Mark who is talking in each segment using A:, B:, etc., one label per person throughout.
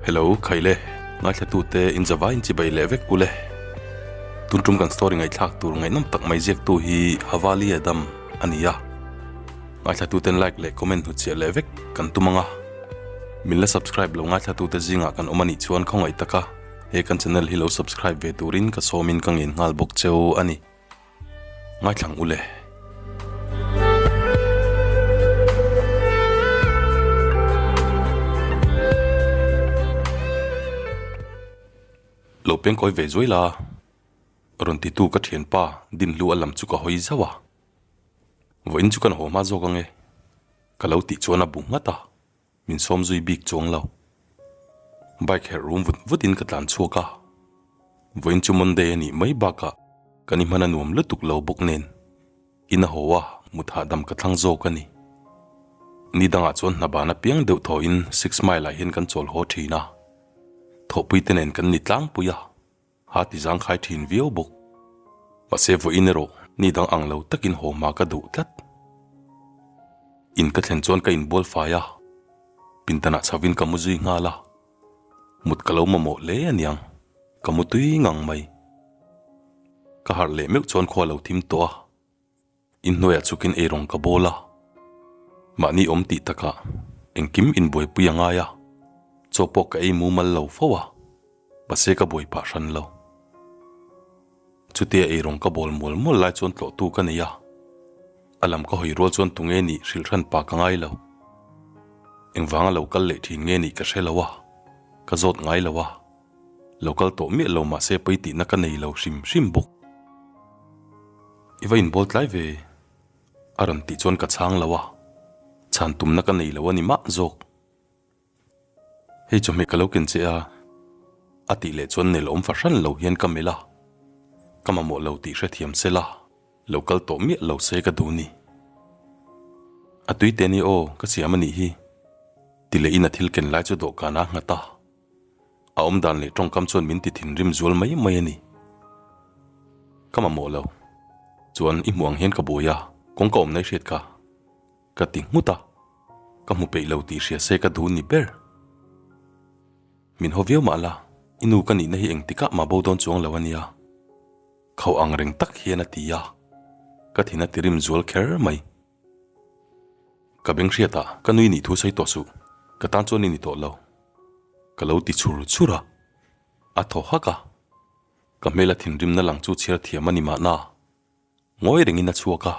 A: Hello, Khaile, ngaithlatute in zavai in chibai leh vek ule. Tun tum kan story ngaihthlak tur ngaihnawm tak mai ziaktu hi Havali Adam a ni a. Ngaithlatuten like leh comment hnuchhiah leh vek kan tum ang a. Min la subscribe lo ngaithlatute zingah kan awm a nih chuan khawngaih taka he kan channel hi lo subscribe ve turin ka sawmin ka ngen nghal bawk cheu a ni. Ngaithlang ule. Lo pengkawi ve zuai la, rawn titu ka thianpa Dinhlu a lam chu ka hawi zauh a. Vawiin chu kan haw hma zawk ange, ka lo tih chuan a bu nghat a, min sawm zui bik chuang lo. Bike herh rum vut vutin ka tlan chhuak a, vawiin chu Monday a nih mai bakah kan i hman a nuam lutuk lo bawk nen in a haw a, mut hahdam ka thlang zawk a ni. Ni dangah chuan hna ban apiang deuh thawhin Six Mile ah hian kan chawl haw thin a, thawhpui te nen kan ni tlangpui a. Ha ti zangkhai thin viau bawk. Mahse vawiin erawh ni dang ang lo takin haw hma ka duh tlat. In ka thlen chuan ka inbual fai a, pindanah chhovin ka mu zui nghal a. Mut ka lo mamawh hle aniang, ka mu tui ngang mai. Ka harh leh meuh chuan khua lo thim tawh a. Inhnuaiah chukin eirawng ka bawl a, mahni awm tih takah engkim inbuaipui a ngai a, chaw pawh ka ei mumal lo fo a, mahse ka buai phah hran lo. Chutia eirawng ka bawl mual mual lai chuan tlawhtu ka nei a, a lam ka hawi rual chuan tunge nih hrilh hran pa ka ngai lo. Engvanga lo kal leh thin nge nih ka hre lo a, ka zawt ngai lo a. Lo kal tawh miah lo mahse pawi tihna ka nei lo hrim hrim bawk. I va inbawl tlai ve a rawn tih chuan ka chhang lo a, chhan tumna ka nei lo a ni mah zawk. Hei chawhmeh ka lo ken che a, a tih leh chuan nelawm fahran lo hian ka melh a, ka mamawh lo tih hrethiam se la. Lo kal tawh miah lo se ka duh ni. A tui te ni aw, ka siam a nih hi. Ti leh in a thil ken lai chu dawhkan a nghat a. A awm dan leh tawngkam chuan min ti thinrim zual mai mai a ni. Ka mamawh lo. Chuan i hmuh ang hian ka buai a, kawng ka awmna i hriat kha. Ka ti nghut a. Ka hmu peih lo tih hria se ka duh ni ber. Min haw viau mah la, i nu ka nihna hi engtikah mah bo dawn chuang lo a nia. Khauh ang reng tak hian a ti a, ka thin a ti rim zual kher mai. Ka beng hriat a, ka nui nih thu sawi tawh suh, ka tan chuan i ni tawh lo. Ka lo ti chhur chhur a, a thaw hak a, ka hmel a thinrimna lang chu chhiar thiam a ni mahna, ngawi rengin a chhuak a,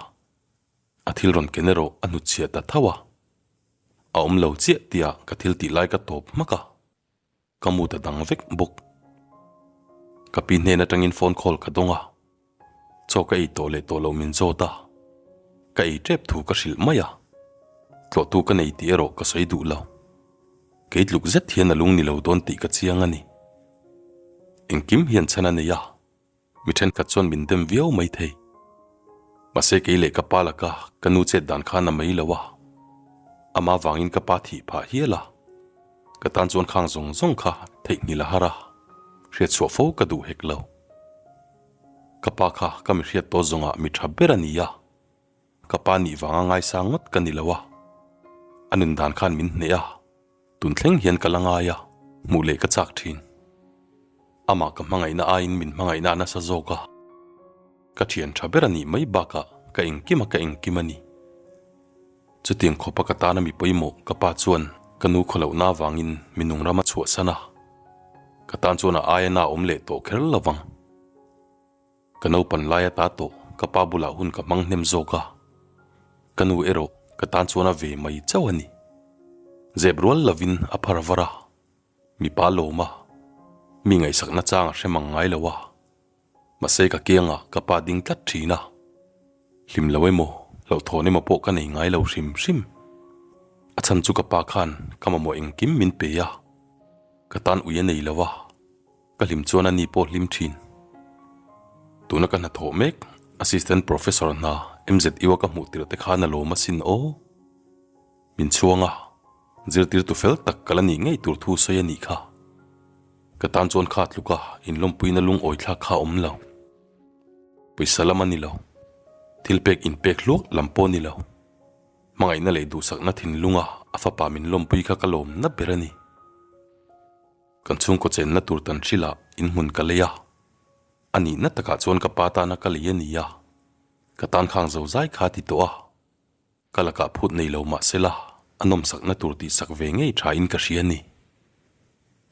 A: a thil rawn ken erawh a hnutchhiah ta tho a, a awm lo chiah tihah ka thil tih lai ka tawp hmak a. Ka mut a dang vek bawk. Ka pi hnen atangin phone call ka dawng a, chaw ka ei tawh leh tawh loh min zawt a, ka ei tep thu ka hrilh mai a, tlawhtu ka nei tih erawh ka sawi duh lo. Kei tluk zet hian a lung ni lo dawn tih ka chiang a ni. Engkim hian chhan a nei a. Mi thenkhat chuan min dem viau mai thei. Mahse kei leh ka pa laka ka nu chet dan khan a mai lo a. Ama vangin ka pa thih phah hial a. Ka tan chuan khang zawng zawng kha theihnghilh a har a, hriatchhuah fo ka duh hek lo. Ka pa kha ka mi hriat tawh zawngah mi tha ber a ni a. Ka pa nih vanga ngaisang ngawt ka ni lo a. A nun dan khan min hneh a. Tun thleng hian ka la ngai a, hmuh leh ka chak thin. Amah ka hmangaihna aiin min hmangaihna a nasa zawk a, ka thian tha ber a nih mai bakah ka engkim a ka engkim a ni. Chutiang khawpa ka tana mi pawimawh ka pa chuan ka nu khawlohna avangin mi nung ram a chhuahsan a, ka tan chuan a aia na awm leh tawh kher lo vang. Ka naupan lai ata tawh ka pa bulah hun ka hmang hnem zawk a, ka nu erawh ka tan chuan a ve mai chauh a ni. Zep rual lovin a phar var a, mipa lawm a, mi ngaihsakna chang a hre mang ngai lo a, mahse ka kiangah ka pa ding tlat thin a, hlim lo emaw hlauhthawn emaw pawh ka nei ngai lo hrim hrim. A chhan chu ka pa khan ka mamawh engkim min pe a, ka tan ui a nei lo a. Ka hlim chuan a ni pawh hlim thin. Tuna ka hnathawh mek Assistant Professor hna MZU a ka hmuh tirh te khan a lawm asin aw. Min chhuang a, zirtirtu fel tak ka la nih ngei tur thu sawi a nih kha. Ka tan chuan kha tluka inlawmpuina lungawi thlak kha a awm lo. Pawisa lam a ni lo. Thil pek inpek hluak lam pawh a ni lo. Hmangaihna leh duhsakna thinlunga a fapa min lawmpui kha ka lawmna ber a ni. Kan chhungkaw chenna tur tan hrilah in hmun ka lei a, a nihna takah chuan ka pa tana ka lei a ni a, ka tan khang zo zai kha ti tawh a, ka lakah phut nei lo mah sela a nawmsakna tur tihsak ve ngei tha in ka hria a ni.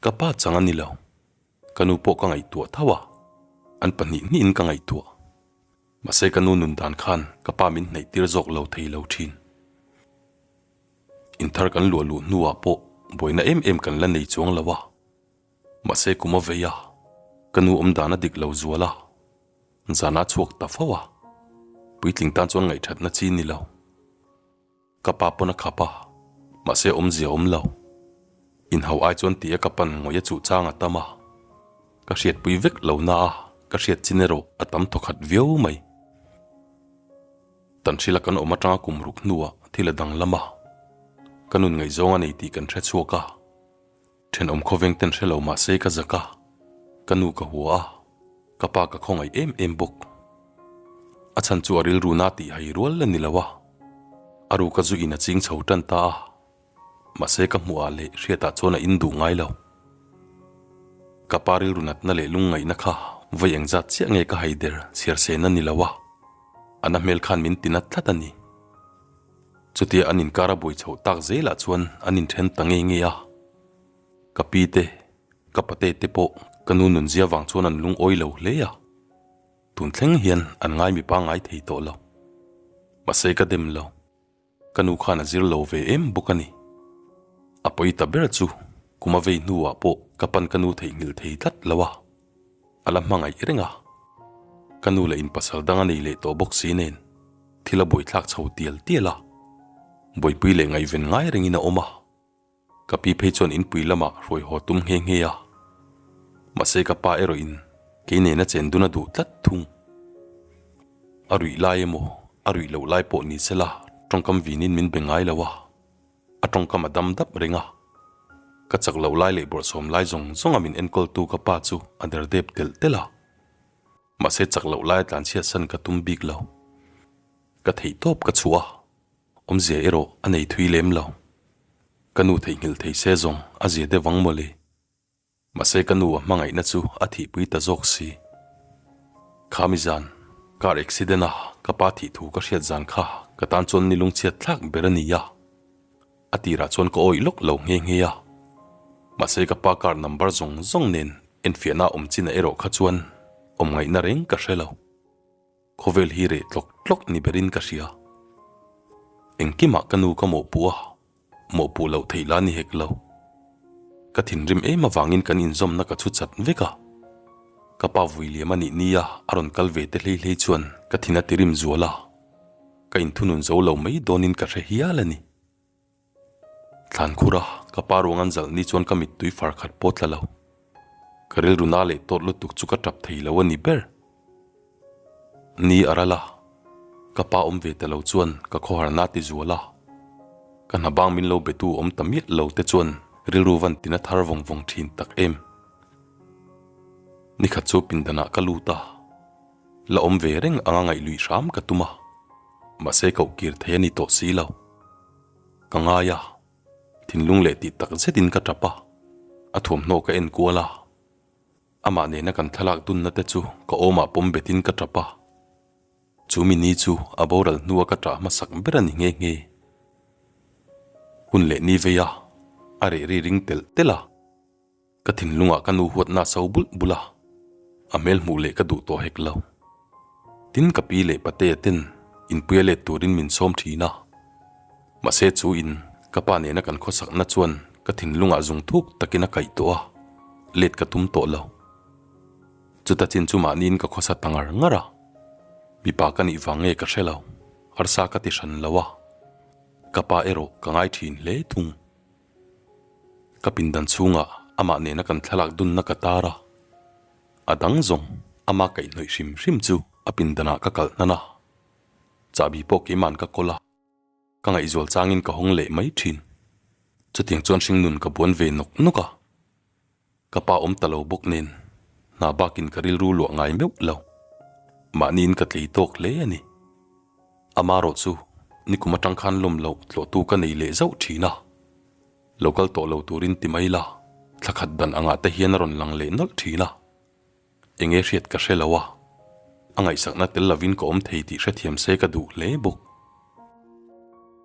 A: Ka pa chang a ni lo, ka nu pawh ka ngaihtuah tho a, an pahnihnihin ka ngaihtuah. Mahse ka nu nun dan khan ka pa min hnaih tir zawk lo thei lo thin. Inthar kan luah luh hnuah pawh buaina em em kan la nei chuang lo a. Mahse kum a vei a, ka nu awm dan a dik lo zual a, zan a chhuak ta fo a, puitling tan chuan ngaihthatna chi ni lo. Ka pa pawn a khap a, mahse awmzia awm lo. Inhauh ai chuan tia ka pan ngawih a chuh chang a tam a. Ka hriatpui vek lo na a, ka hriat chin erawh a tam thawkhat viau mai. Tanhrila kan awm atanga kum ruk hnuah thil a danglam a, ka nun ngaihzawng a nei tih kan hre chhuak a. Thenawm khawveng ten hre lo mah se ka zak a, ka nu ka hua a, ka pa ka khawngaih em em bawk. A chhan chu a rilru na tih hai rual a ni lo a, a ru ka zu in a ching chho tan ta a, mahse ka hmuh ah leh hriatah chuan a in duh ngai lo. Ka pa rilru natna leh lungngaihna kha vawi engzat chiah nge ka hai der chhiar sen a ni lo a, a na hmel khan min ti nat tlat a ni. Chutia an inkar a buai chhoh tak zelah chuan an inthen ta nge nge a. Ka pi te, ka pate te pawh ka nu nunzia vang chuan an lungawi lo hle a. Tun thleng hian an ngai mipa ngai thei tawh lo. Mahse ka dem lo. Ka nu khan a zir lo ve em bawk a ni. A pawi ta ber chu kum a vei hnuah pawh ka pan ka nu theihnghilh thei tlat lo a. A la hmangaih reng a, ka nu leh in pasal dang a nei leh tawh bawk si nen thil a buaithlak chho tial tial a, buaipui leh ngaihven ngai rengin a awm a, ka pi phei chuan inpui lamah hruai haw tum nghe nghe a, mahse ka pa erawh in kei nena chen dun a duh tlat thung. A ruih lai emaw a ruih loh lai pawh ni sela tawngkam vinin min be ngai lo a. A tawngkam a dam dap reng a, ka chak loh lai leh bawrhsawm lai zawng zawnga min enkawltu ka pa chu a der dep telh telh a. Mahse chak loh laia tlanchhiat san ka tum bik lo. Ka theih tawp ka chhuah a, awmzia erawh a nei thui lem lo. Ka nu theihnghilh thei se zawng a zia deuh vang mawle. Mahse ka nu a hmangaihna chu a thihpui ta zawk si. Kha mi zan, car accident a ka pa thih thu ka hriat zan kha ka tan chuan ni lungchhiat thlak ber a ni a. A tirah chuan ka awih lawk lo nghe nghe a. Mahse ka pa car number zawng zawng nen enfiahna a awm chinah erawh kha chuan awm ngaihna reng ka hre lo. Khawvel hi reh tlawk tlawk ni berin ka hria. Engkimah ka nu ka mawhpuh a, mawhpuh loh theih la ni hek lo. Ka thinrim em avangin kan inzawmna ka chhu chat vek a. Ka pa vui liam a nih nia a rawn kal ve te hlei hlei chuan ka thin a tirim zual a, ka inthunun zo lo mai dawnin ka hre hial a ni. Thlan khur a, ka pa ruang an zalh ni chuan ka mittui far khat pawh tla lo. Ka rilru na leh tawt lutuk chu ka tap thei lo a ni ber. Ni a ral a, ka pa awm ve ta lo chuan ka khawhar na ti zual a. Ka hna bang min lo betu awm ta miah lo te chuan rilru van tina thar vawng vawng thin tak em. Nikhat chu pindanah ka lut a, la awm ve reng anga ngaih luih hram ka tum a, mahse koh kir thei a ni tawh si lo. Ka ngai a, thinlung leh tih tak zetin ka tap a, a thuamhnaw ka en kual a, amah nena kan thlalak dunna te chu ka awmah pawm betin ka tap a, chu mi ni chu a boral hnua ka tah hmasak ber a ni nghe nghe. Hun leh ni vei a, a reh ri ring telh telh a. Ka thinlungah ka nu huatna a so bulh bulh a, a hmel hmuh leh ka duh tawh hek lo. Tin ka pi leh patea ten inpuia let turin min sawm thin a, mahse chu in ka pa nena kan khawsakna chuan ka thinlungah zung thuk takin a kaih tawh a, let ka tum tawh lo. Chuta chin chu mahniin ka khawsa ta ngar ngar a, mipa ka nih vang nge ka hre lo, harsa ka ti hran lo a, ka pa erawh ka ngai thin hle thung. Ka pindan chhungah amah nena kan thlalak dunna ka tar a, a dang zawng ama kaihhnawih hrim hrim chu a pindanah ka kalh hnan a, chahbi pawh keima'n ka kawl a, ka ngaihzual changin ka hawng leh mai thin. Chutiang chuan hringnun ka buan ve nawk nawk a, ka pa awm ta lo bawk nen hna bakin ka rilru luah ngai meuh lo. Mahniin ka tlei tawk hle a ni. Amarawh chu nikum atang khan lawm loh tlawhtu ka nei leh zauh thin a, lo kal tawh lo turin ti mai la, Thla khat dan angah te hian a rawn lang leh nawlh thin a, enge hriat ka hre lo a, a ngaihsakna tel lovin ka awm thei tih hrethiam se ka duh hle bawk.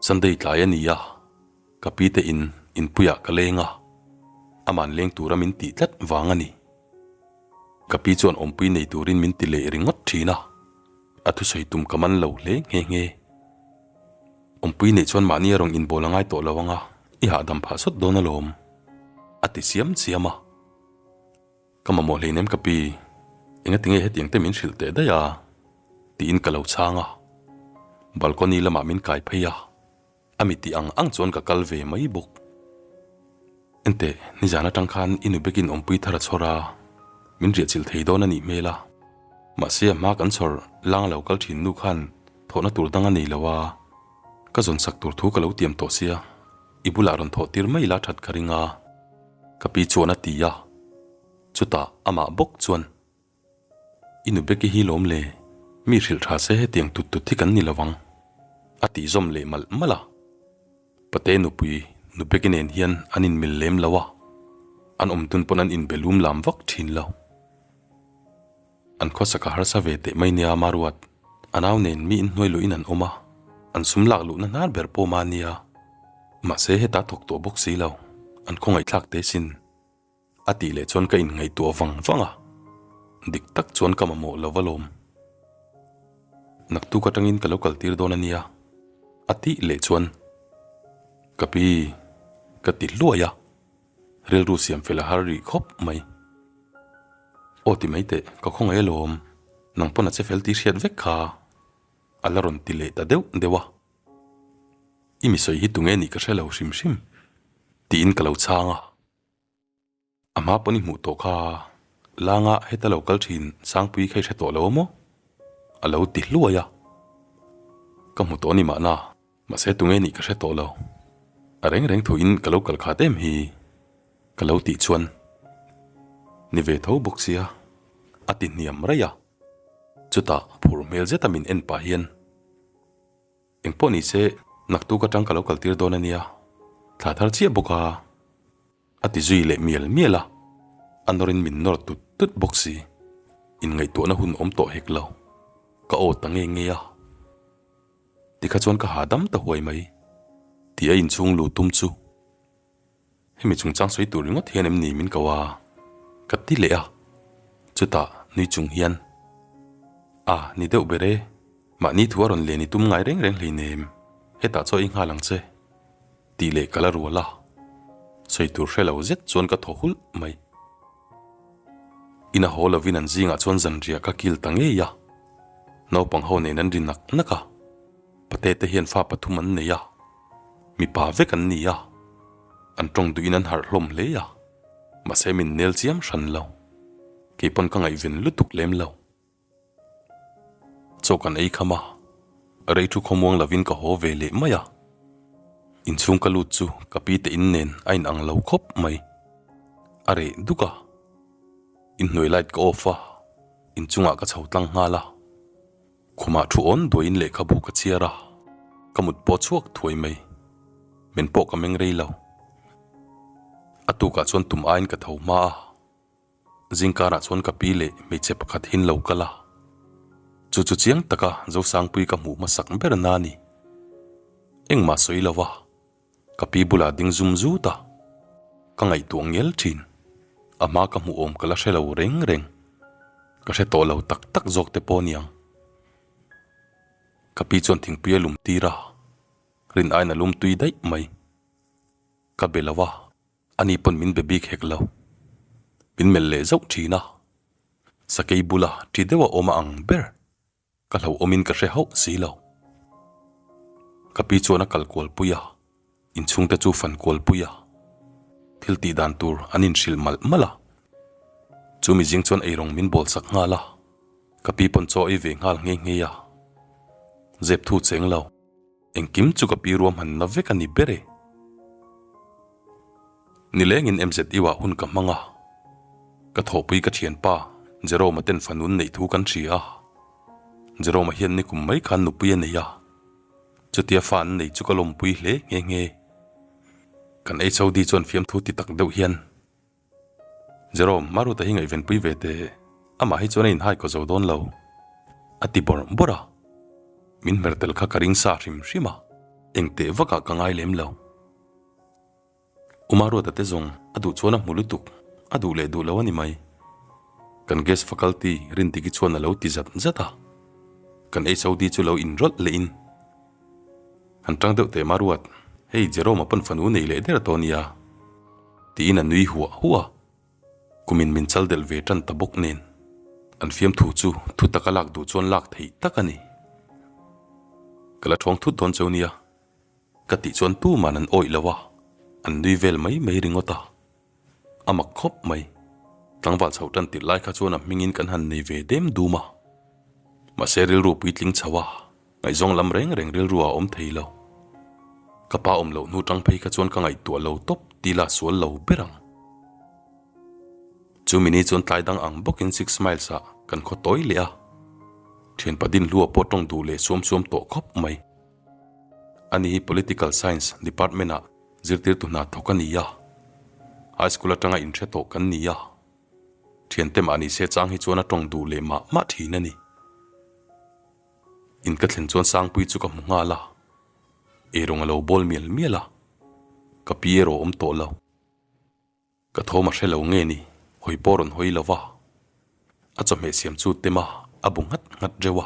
A: Sunday tlai a ni a, ka pi te in inpuiah ka leng a, aman leng tura min tih tlat vang a ni. Ka pi chuan awmpui nei turin min ti leh ringawt thin a, a thusawi tum ka man lo hle nghe nghe. Awmpui neih chuan mahni a rawn inbawl a ngai tawh lo ang a, i hahdam phah sawt dawn alawm, a ti siam siam a. Ka mamawh hleinem ka pi, engati nge hetiang te min hrilh teh daih a? tiin ka lo chhang a. Balcony lamah min kai phei a, a mi tih ang ang chuan ka kal ve mai bawk. Enteh, nizan atang khan i nu bekin awmpui thar a chhawr a, min riahchilh thei dawn a nih hmel a. Mahse a hma kan chhawr lang a lo kal thin nu khan thawhna tur dang a nei lo a, ka zawn sak tur thu ka lo tiam tawh sia, i bulah rawn thawh tir mai la that ka ring a, ka pi chuan a ti a, chutah amah bawk chuan, I nu Becky hi lawm le, mi hrilh tha se hetiang tut tut hi kan ni lo ang, a tih zawm leh malh malh a. Pate nupui nu Becky nen hian an inmil lem lo a, an awm dun pawn an inbe lum lam vak thin lo. An khawsak a harsa ve teh mai nia Maruat, a nau nen mi inhnuai luhin an awm a, an sum lak luhna hnar ber pawh mahnia. Mahse heta thawk tawh bawk si lo, an khawngaihthlak te sin. A tih leh chuan ka inngaihtuah vang vang a, dik tak chuan ka mamawh lo alawm. Naktuk atangin ka lo kal tir dawn a nia, a tih leh chuan ka pi ka ti hluai a, rilru siam fel a har rih khawp mai. Aw ti mai teh, ka khawngaih alawm, nang pawn a che fel tih hriat vek kha, a la rawn ti leh ta deuh deuh a. I mi sawi hi tunge nih ka hre lo hrim hrim, tiin ka lo chhang a. A hma pawn i hmuh tawh kha langa heta lo kal thin Sangpui kha i hre tawh lo a maw? A lo ti hluai a. Ka hmu tawh a ni mahna, mahse tunge nih ka hre tawh lo. A reng reng thuin ka lo kal khat em hi ka lo tih chuan ni ve tho bawk sia a ti hniam raih a. Chutah phur hmel zeta min en pah hian. Engpawh ni se, naktuk atang ka lo kal tir dawn a nia, thla thar chiah bawk a, a ti zui leh mial mial a, a nawrin min nawr tut tut bawk si, inngaihtuahna hun awm tawh hek lo, ka aw ta nge nge a, tikha chuan ka hahdam ta huai mai, tih a inchhung lu tum chu. Hemi chungchang sawi tur ringawt hian em ni min ko a? Ka ti leh a, chutah nui chung hian, A, ni deuh ber e, mahni thu a rawn len i tum ngai reng reng hleinem, hetah chaw i nghal ang che, tih leh ka la rual a, sawi tur hre lo zet chuan ka thaw hulh mai. Ina haw lovin an zingah chuan zanriah ka kil ta ngei a, naupang ho nen an ri nak nak a, pate te hian fa pathum an nei a, Mipa vek an ni a, an tawng duhin an harh hlawm hle a, mahse min nel chiam hran lo. Kei pawn ka ngaihven lutuk lem lo. Chaw kan ei kham a, rei thu khawmuang lovin ka haw ve leh mai a. Inchhung ka lut chu ka pi te in nen a inang lo khawp mai. A reh duk a, inhnuai light ka off a, inchungah ka chho tlang nghal a. Khumah thu awn duaiin lehkhabu ka chhiar a, ka mut pawh chhuak thuai mai. Men pawh ka meng rei lo. A tukah chuan tum aiin ka tho hma a, zingkarah chuan ka pi leh hmeichhe pakhat hin lo kal a. Chu chu chiang taka Zosangpui ka hmuh hmasak ber na a ni. Engmah sawi lo va. Ka pi bulah ding zum zut a, ka ngaihtuah ngel thin. A hma ka hmuh awm ka la hre lo reng reng. Ka hre tawh lo tak tak zawk te pawh aniang. Ka pi chuan thingpui a lum tir a, rin aiin a lum tui daih mai. Ka be lo a, ani pawn min be bik hek lo. Min melh leh zauh thin a, sakei bula ṭi deuh a awm a ang ber. Ka hlauhawmin ka hre hauh si lo. Ka pi chuan a kal kual pui a, inchhungte chu fan kual pui a. Thil tih dan tur an inhrilh malh malh a. Chu mizing chuan eirawng min bawl sak nghal a, ka pi pawn chaw ei ve nghal nghe nghe a. Zep thu cheng lo. Engkim chu ka pi ruahmanna vek a ni ber e. Nilengin MZU ah hun ka hmang a, ka thawhpui ka thianpa Jerome-a ten fanun neih thu kan hria a. Jerome-a hian nikum mai khan nupui a nei a, chutia fa an nei chu ka lawmpui hle nghe nghe. Kan HOD chuan fiamthu ti tak deuh hian. Jerome, Maruta hi ngaihvenpui ve teh, amah hi chuan a inhai kaw zo dawn lo, a ti bawrh bawrh a. Min hmer tel kha ka ring sa hrim hrim a, engteh vakah ka ngai lem lo. U Maruata te zawng a duh chuan a hmu lutuk, a duh leh duh lo a ni mai. Kan guest faculty Rindiki chuan a lo ti zat zat a, kan HOD chu lo inrawlh leh in, Han tang deuh teh Maruat, hei Jerome-a pawn fanu nei leh der tawh nia, tiin a nui huah huah a. Kumin min chal delh ve tan ta bawk nen, an fiamthu chu thu taka lak duh chuan lak theih tak a ni. Ka la thawng thut dawn cheu nia, ka tih chuan tuman an awih lo a, an nui vel mai mai ringawt a. A mak khawp mai. Tlangval chhoh tan tirh lai kha chuan a hmingin kan han nei ve dem dum a. Mahse rilru puitling chho a, ngaihzawng lam reng reng rilru a awm thei lo. Ka pa awm loh hnu tang phei kha chuan ka ngaihtuah lo tawp ti la sual lo ber ang. Chu mini chuan tlai dang ang bawkin Six Miles ah kan khaw tawi leh a. Thianpa Dinhlua pawh tawng duh leh suam suam tawh khawp mai. Ani hi Political Science Department ah Zirtirtu hna thawk a ni a, High School atanga inhre tawh kan ni a, thiante mahni se chang hi chuan a tawng duh leh mah mah thin a ni. In ka thlen chuan Sangpui chu ka hmu nghal a, eirawng a lo bawl mial mial a, ka pi erawh awm tawh lo. Ka thawm a hre lo nge ni, hawi pawh rawn hawi lo va. A chawhmeh siam chu tem a, a bu nghat nghat reuh a.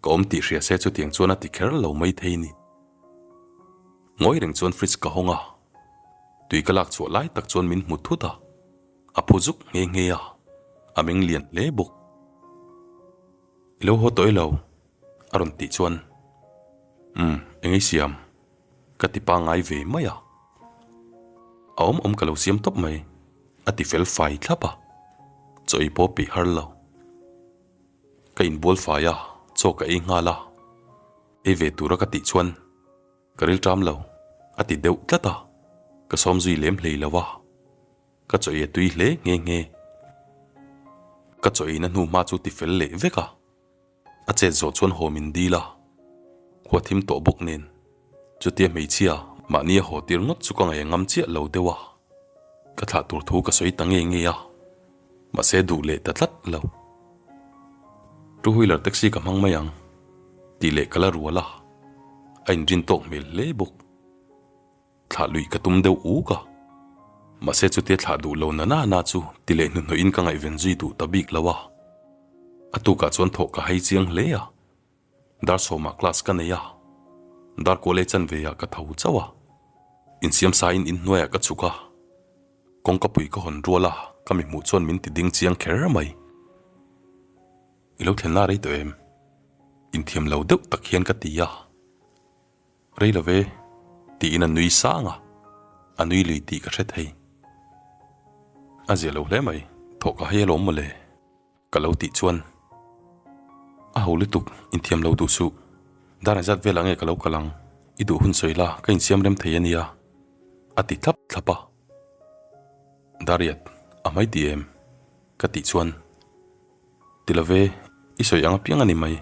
A: Ka awm tih hria se chutiang chuan a ti kher lo mai thei ni. Ngawi reng chuan fridge ka hawng a, tui ka lak chhuah lai tak chuan min hmu thut a, a phu zuk nghe nghe a, a meng lian hle bawk. I lo haw tawh ilo? a rawn tih chuan, Umm, eng ei siam? Ka ti pangngai ve mai a. A awm awm ka lo siam tawp mai, a ti fel fai thlap a. Chaw ei pawh peih har lo. Ka inbual fai a, chaw ka ei nghal a. Ei ve tura ka tih chuan ka rilṭam lo, a ti deuh tlat a. Ka sawm zui lem hlei lo a. Ka chaw ei a tui hle nghe nghe. Ka chaw eina hnu hma chu ti fel leh vek a. A chet zawh chuan haw min dil a, khua thim tawh bawk nen chutia hmeichhia mahni a haw tir ngawt chu ka ngaih ngam chiah lo deuh a, ka thlah tur thu ka sawi ta nge nge a, mahse duh leh ta tlat lo. Two wheeler taxi ka hmang mai ang tih leh ka la rual a, a inrin tawk hmel hle bawk. Thlah luih ka tum deuh uk a, mahse chutia thlah duh lo na na na chu ti leh hnuhnawhin ka ngaihven zui duh ta bik lo a. A tukah chuan thawh ka hai chiang hle a, dar sawmah class ka nei a, dar kual leh chanve ah ka tho chauh a, insiam sain inhnuaiah ka chhuk a, kawngka pui ka hawn rual a, ka mi hmuh chuan min ti ding chiang kher mai. I lo thlen la rei tawh em? Inthiam lo deuh tak hian ka ti a. Rei lo ve, tiin a nui sang a, a nui lui tih ka hre thei. A zia lo hle mai, thawh ka hai alawm mawle, ka lo tih chuan. A ho lutuk, inthiam lo duh suh, dar engzat velah nge ka lo kal ang, i duh hun sawi la, ka insiam rem thei a nia, a ti thlap thlap a. Dariat, a hmai ti em? ka tih chuan, Ti lo ve, i sawi ang apiang a ni mai,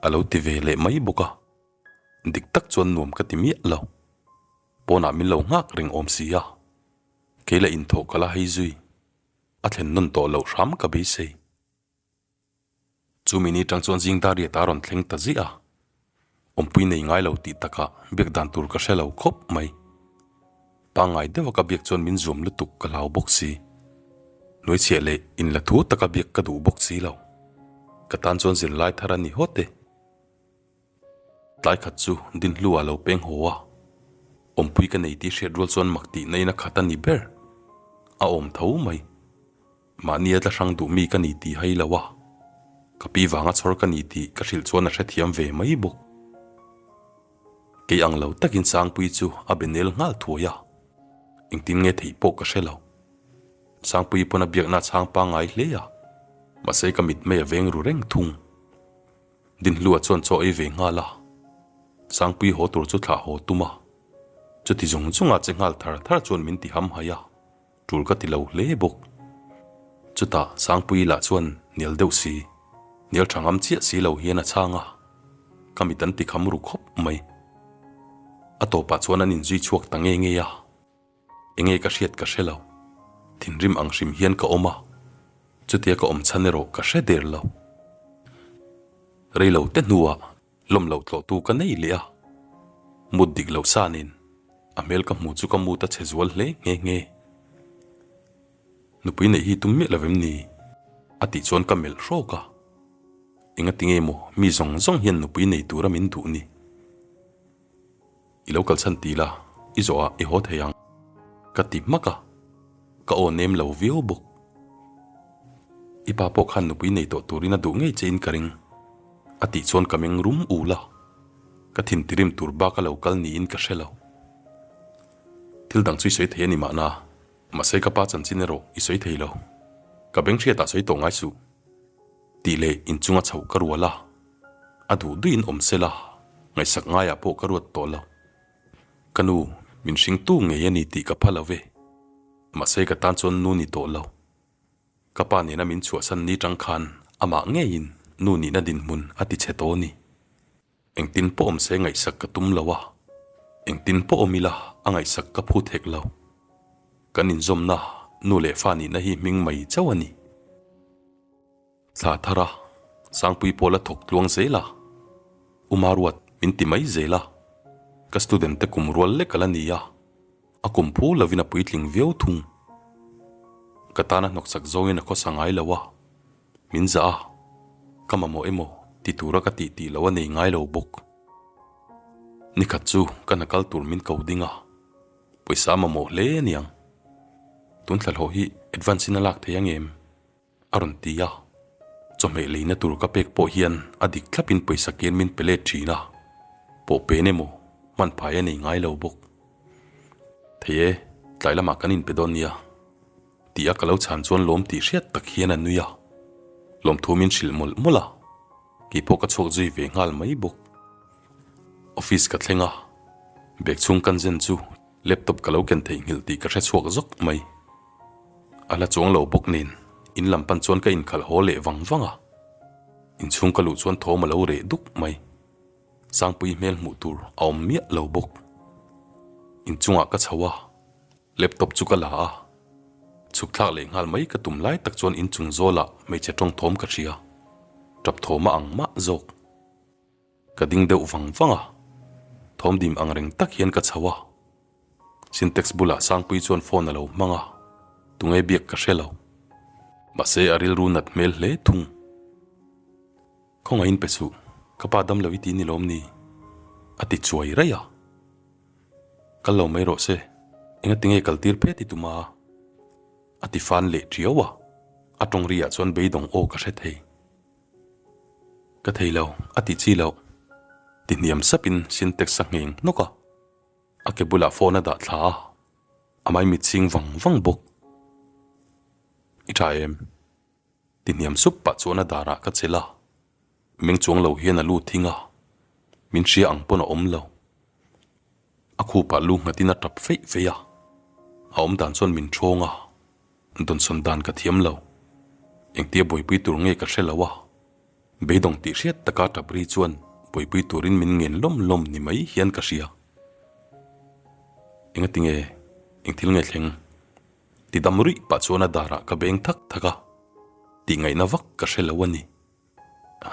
A: a lo ti ve leh mai bawk a. Dik tak chuan nuam ka ti miah lo. Pawnah min lo nghak reng awm si a, kei la inthawh ka la hei zui. A thlen nawn tawh loh hram ka beisei. Chu mini tang chuan zing dar riat a rawn thleng ta ziah a, awmpui nei ngai lo tih takah biak dan tur ka hre lo khawp mai. Pangngai deuha ka biak chuan min zuam lutuk ka hlau bawk si. Hnuaichhiah leh inla thu taka biak ka duh bawk si lo. Ka tan chuan zirlai thar a ni hawt e. Tlai khat chu Dinhlua lo peng haw a, awmpui ka nei tih hriat rual chuan mak tih nain a khat a ni ber. A awm tho mai. Mahnia tla hrang duh mi ka ni tih hai lo a, ka pi vanga chhawr ka ni tih ka hrilh chuan a hrethiam ve mai bawk. Kei ang lo takin Sangpuii chu a be nel nghal thuai a, engtin nge theih pawh ka hre lo. Sangpuii pawn a biakna a chhang pangngai hle a, mahse ka mitmei a veng ru reng thung. Dinhlua chuan chaw ei ve nghal a, Sangpui haw tur chu thlah haw tum a, chuti zawng zawng a che nghal thar thar chuan min ti ham hai a, tul ka ti lo hle bawk. Chutah Sangpui lah chuan hnial deuh si, hnial tha ngam chiah si lo hian a chhang a, ka mit an ti kham ru khawp mai. A tawpah chuan an inzui chhuak ta nge nge a. Enge ka hriat ka hre lo. Thinrim ang hrim hian ka awm a, chutia ka awm chhan erawh ka hre der lo. Rei lo te hnuah lawm loh tlawhtu ka nei leh a, mut dik loh sanin a hmel ka hmu chu ka mut a chhe zual hle nghe nghe. Nupui neih hi tum miah lo em ni? A tih chuan ka melh hrawk a, engati nge maw mi zawng zawng hian nupui nei tura min duh ni? I lo kalchhan ti la, i zawhah i haw thei ang, ka ti hmak a, ka aw nem lo viau bawk. I pa pawh khan nupui nei tawh turin a duh ngei che in ka ring, a tih chuan ka meng rum ul a, ka thintirim tur bak a lo kal niin ka hre lo. Thil dang chu i sawi thei a ni mahna, mahse ka pa chanchin erawh i sawi thei lo. Ka beng hriatah sawi tawh ngai suh. Tih leh inchunga chhoh ka rual a, a duh duhin awm se la, ngaihsak ngaiah pawh ka ruat tawh lo. Ka nu, min hringtu ngei a ni tih ka pha lo ve. Mahse ka tan chuan nu ni tawh lo. Ka pa nena min chhuahsan ni tang khan amah ngeiin nu nihna dinhmun a ti chhe tawh a ni. Engtin pawh awm se ngaihsak ka tum lo a, engtin pawh awm ila a ngaihsak ka phut hek lo. Kan inzawmna nu leh fa nihna hi hming mai chauh a ni. Thla thar a, Sangpui pawh la thawk tluang zel a, U Maruat min ti mai zel a, ka student te kum rual lek a la ni a, a kum phu lovin a puitling viau thung. Ka tana hnawksak zawngin a khawsa ngai lo a, min zah a, ka mamawh emaw ti tura ka tih tih loh a nei ngai lo bawk. Nikhat chu ka hna kal tur min ko ding a, pawisa a mamawh hle aniang. Tun thlahlawh hi advance in a lak thei ang em? A rawn ti a, chawhmeh leina tur ka pek pawh hian a dik thlapin pawisa kian min pe let thin a, pawh pen emaw hman phai a nei ngai lo bawk. Thei e, tlai lamah kan inpe dawn nia, tih a ka lo chhan chuan lawm tih hriat tak hian a nui a, lawmthu min hrilh mawlh mawlh a, keipawh ka chhuak zui ve nghal mai bawk. Office ka thleng a, bag chhung kan zen chu laptop ka lo ken theihnghilh tih ka hre chhuak zawk mai. A la chuang lo bawk nen in lam pan chuan ka inkhalh haw leh vang vang a, inchhung ka luh chuan thawm a lo reh duk mai. Sangpui hmel hmuh tur a awm miah lo bawk. Inchungah ka chho a, laptop chu ka la a, chhuk thlak leh nghal mai ka tum lai tak chuan inchung zawlah hmeichhe tawng thawm ka hria, tap thawm a ang mah zawk. Ka ding deuh vang vang a, thawm dim ang reng tak hian ka chho a. Sintex bulah Sangpui chuan phone a lo hmang a, tunge biak ka hre lo. Mahse a rilru nat hmel hle thung. Khawngaihin pe suh, ka pa dam lo i ti ni lawm ni? A ti chuai raih a. Kal lo mai rawh se, enga tinge kal tir phet i tum a? A ti fan leh tiau a, a tawng ri ah chuan beidawng aw ka hre thei. Ka thei lo, a ti chi loh. Ti hniam sapin Sintex a ngheng hnawk a, a ke bulah phone a dah thla a, a maimit ching vang vang bawk. I tha em? Ti hniam sup pah chuan a darah ka chelh a, meng chuang lo hian a lu thing a, min hria ang pawn a awm lo. A khupah lu nghatin a tap feih feih a, a awm dan chuan min thawng a. Dawnsawn dan ka thiam lo. Engtia buaipui tur nge ka hre lo a, beidawng tih hriat taka tap ri chuan buaipui turin min ngen lawm lawm ni mai hian ka hria. Engati nge, eng thil nge thleng? Ti dam ruih pah chuan a darah ka beng thak thak a, tih ngaihna vak ka hre lo a ni.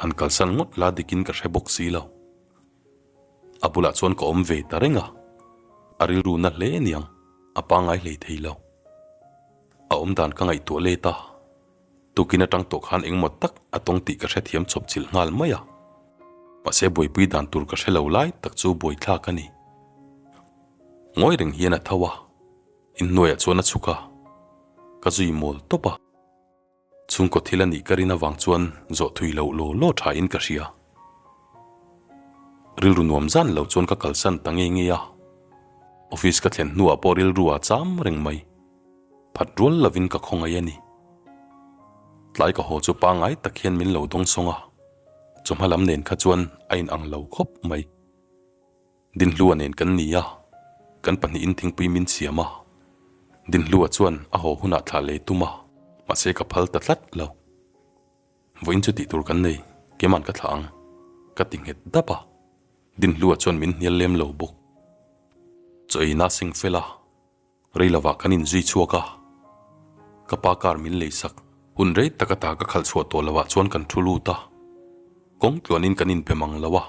A: Han kalsan ngawt la dikin ka hre bawk si lo. A bulah chuan ka awm ve ta reng a, a rilru na hle aniang, a pangngai hlei thei lo. A awm dan ka ngaihtuah let a, tukin atang tawh khan engmaw tak a tawng tih ka hrethiam chawp chilh nghal mai a, mahse buaipui dan tur ka hre lo lai tak chu buaithlak a ni. Ngawi reng hian a tho a, inhnuaiah chuan a chhuk a, ka zui mawl tawp a. Chhungkaw thil a nih ka rin avang chuan zawh thui loh law law tha in ka hria. Rilru nuam zan lo chuan ka kalsan ta nge nge a. Office ka thlen hnuah pawh rilru a cham reng mai. Phat rual lovin ka khawngaih a ni. Tlai ka haw chu pangngai tak hian min lo dawng sawng a, chawhma lam nen kha chuan a inang lo khawp mai. Dinhlua nen kan ni a, kan pahnihin thingpui min siam a. Dinhlua chuan a haw hunah thlah lei tum a, mahse ka phal ta tlat lo. Vawiin chu tih tur kan nei, keiman ka thlah ang, ka ti nghet dap a. Dinhlua chuan min hnial lem lo bawk. Chaw ei na seng fel a, rei lovah kan inzui chhuak a. Ka pa car min leisak hun rei tak ata ka khalh chhuah tawh loh ah chuan kan thu lut a, kawng tluanin kan inbe mang lo a,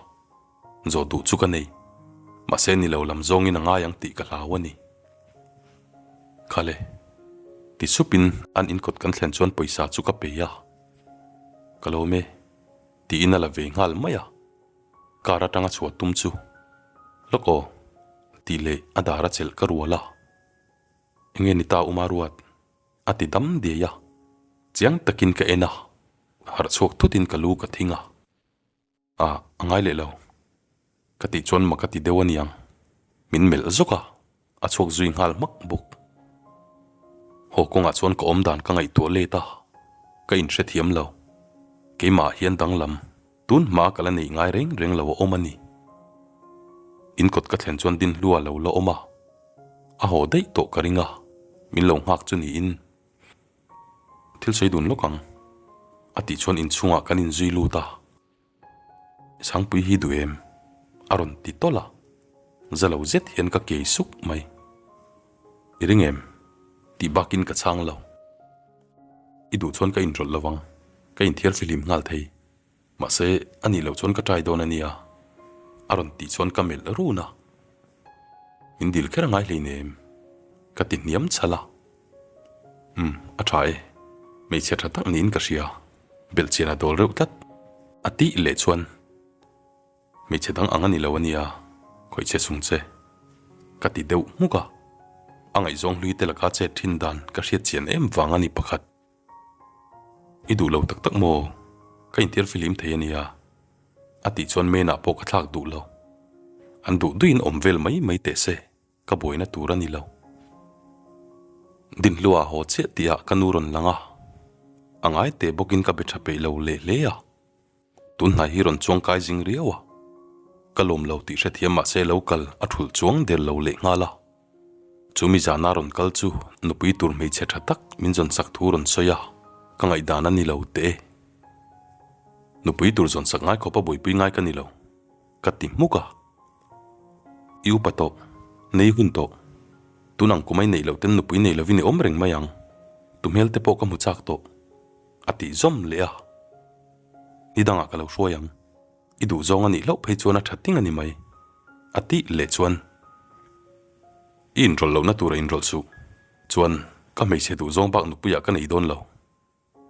A: zawh duh chu ka nei, mahse ni lo lam zawngin a ngai ang tih ka hlau a ni. Khale, ti supin an inkawt kan thlen chuan pawisa chu ka pe a, ka lawm e, tiin a la ve nghal mai a. Car atanga chhuah tum chu lawk aw tih leh a dar a chelh ka rual a, enge ni ta Uma Ruat a ti dam diai a, chiang takin ka en a, harh chhuak thutin ka lu ka thing a, ah a ngai leh lo ka tih chuan mak a ti deuh aniang, min melh zawk a, a chhuak zui nghal hmak bawk. Haw kawngah chuan ka awm dan ka ngaihtuah let a, ka inhrethiam lo. Keimah hian danglam, tun hma ka la neih ngai reng reng lo a awm a ni. In kawt ka thlen chuan Dinhlua lo la awm a, a haw daih tawh ka ring a, min lo nghak chu niin thil sawi dun lawk ang a tih chuan inchhungah kan inzui lut a. Sangpui hi duh em? A rawn ti tawlh a, za lo zet hian ka kei suk mai. I ring em? Tih bakin ka chhang lo. I duh chuan ka inrawlh lo ang, ka inthiar fihlim nghal thei. Mahse, a nih loh chuan ka try dawn a nia. A rawn tih chuan ka melh run a. Min dil kher a ngai hleinem? Ka ti hniam chhal a. Umm, a tha e. Hmeichhia tha tak niin ka hria. Belhchian a dawl reuh tlat. A tih leh chuan hmeichhe dang ang a ni lo a nia, khawih che sung che. Ka ti deuh hmuk a. A ngaihzawng hlui te laka chet thin dan ka hriat chian em vang a ni pakhat. I duh lo tak tak maw? Ka intir fihlim thei a nia. A tih chuan Mena pawh ka thlak duh lo. An duh duhin awm vel mai mai teh se. Ka buaina tur a ni lo. Dinhlua haw chiah tihah ka nu rawn lang a, a ngai teh bawkin ka be tha peih lo leh hle a. Tunhnai hi rawn chuang kai zing riau a, ka lawm lo tih hrethiam mahse lo kal a thulh chuang der lo leh nghal a. Chumi zana rawn kal chu nupui tur hmeichhe tha tak min zawn sak thu rawn sawi a, ka ngaihdan a ni lo teh e. Nupui tur zawn sak ngai khawpa buaipui ngai ka ni lo. Ka ti hmuk a. I upa tawh, nei hun tawh. Tun ang kumai neih loh ten nupui nei lovin i awm reng mai ang. Tu hmel te pawh ka hmu chak tawh. A tih zawm leh a. Ni dangah ka lo hruai ang. I duh zawng a nih hlauh phei chuan a tha ting a ni mai. A tih leh chuan. I inrawlh lohna tura inrawlh suh. Chuan ka hmeichhe duh zawng bak nupuiah ka nei dawn lo.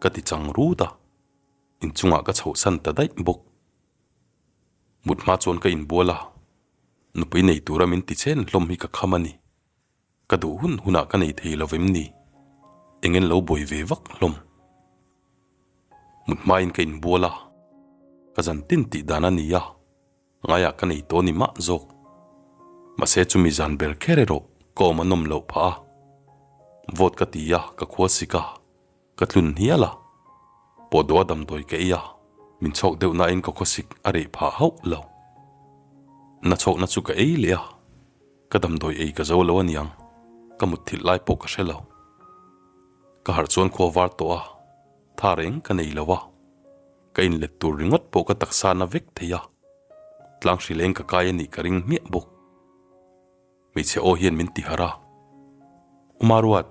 A: Ka ti chang rut a. Inchungah ka chhohsan ta daih bawk. Mut hma chuan ka inbual a, nupui nei tura min ti chen hlawm hi ka kham a ni. Ka duh hun hunah ka nei thei lo vem ni? Engen lo buai ve vak hlawm. Mut hmain ka inbual a, ka zan tin tih dan a ni a, ngaiah ka nei tawh ni mah zawk. Mahse chumi zan ber kher erawh ka awm a nawm loh phah a, vawt ka ti a, ka khua sik a. Ka tlun hnial a, pawhdawh a damdawi ka ei a, min chhawk deuh nain ka khawsik a reh phah hauh lo. Na chhawkna chu ka ei leh a, ka damdawi ei ka zo lo aniang, ka mutthilh lai pawh ka hre lo. Ka harh chuan khua var tawh a, tha reng ka nei lo a, ka inlet tur ringawt pawh ka taksa na vek thei a, tlang hrileng ka kai a nih ka ring hmiah bawk. Hmeichhe aw hian min ti harh a, Uma Ruat,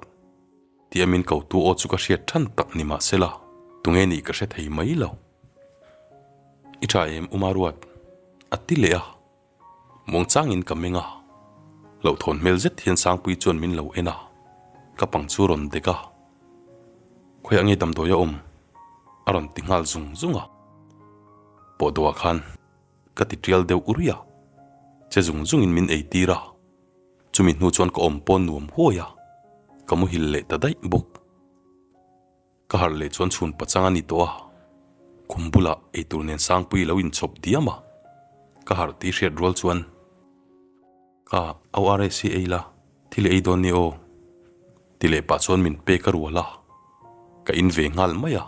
A: tia min kotu aw chu ka hriat than tak ni mah sela, tunge nih ka hre thei mai lo. I tha em Uma Ruat? a ti leh a, muangchangin ka meng a, hlauhthawn hmel zet hian Sangpui chuan min lo en a, ka pang chu rawn dek a, Khawiah nge damdawi a awm? a rawn ti nghal zung zung a, pawhdawhah khan. Ka ti tial deuh uri a, che zung zungin min ei tir a, chumi hnu chuan ka awm pawn nuam huai a, ka muhil leh ta daih bawk. Ka harh leh chuan chhun pachang a ni tawh a, khum bulah eitur nen Sangpui lo inchhawp diam a, ka harh tih hriat rual chuan, Ka ORS hi ei la, thil ei dawn ni aw, ti leh pah chuan min pek a rual a, ka in ve nghal mai a.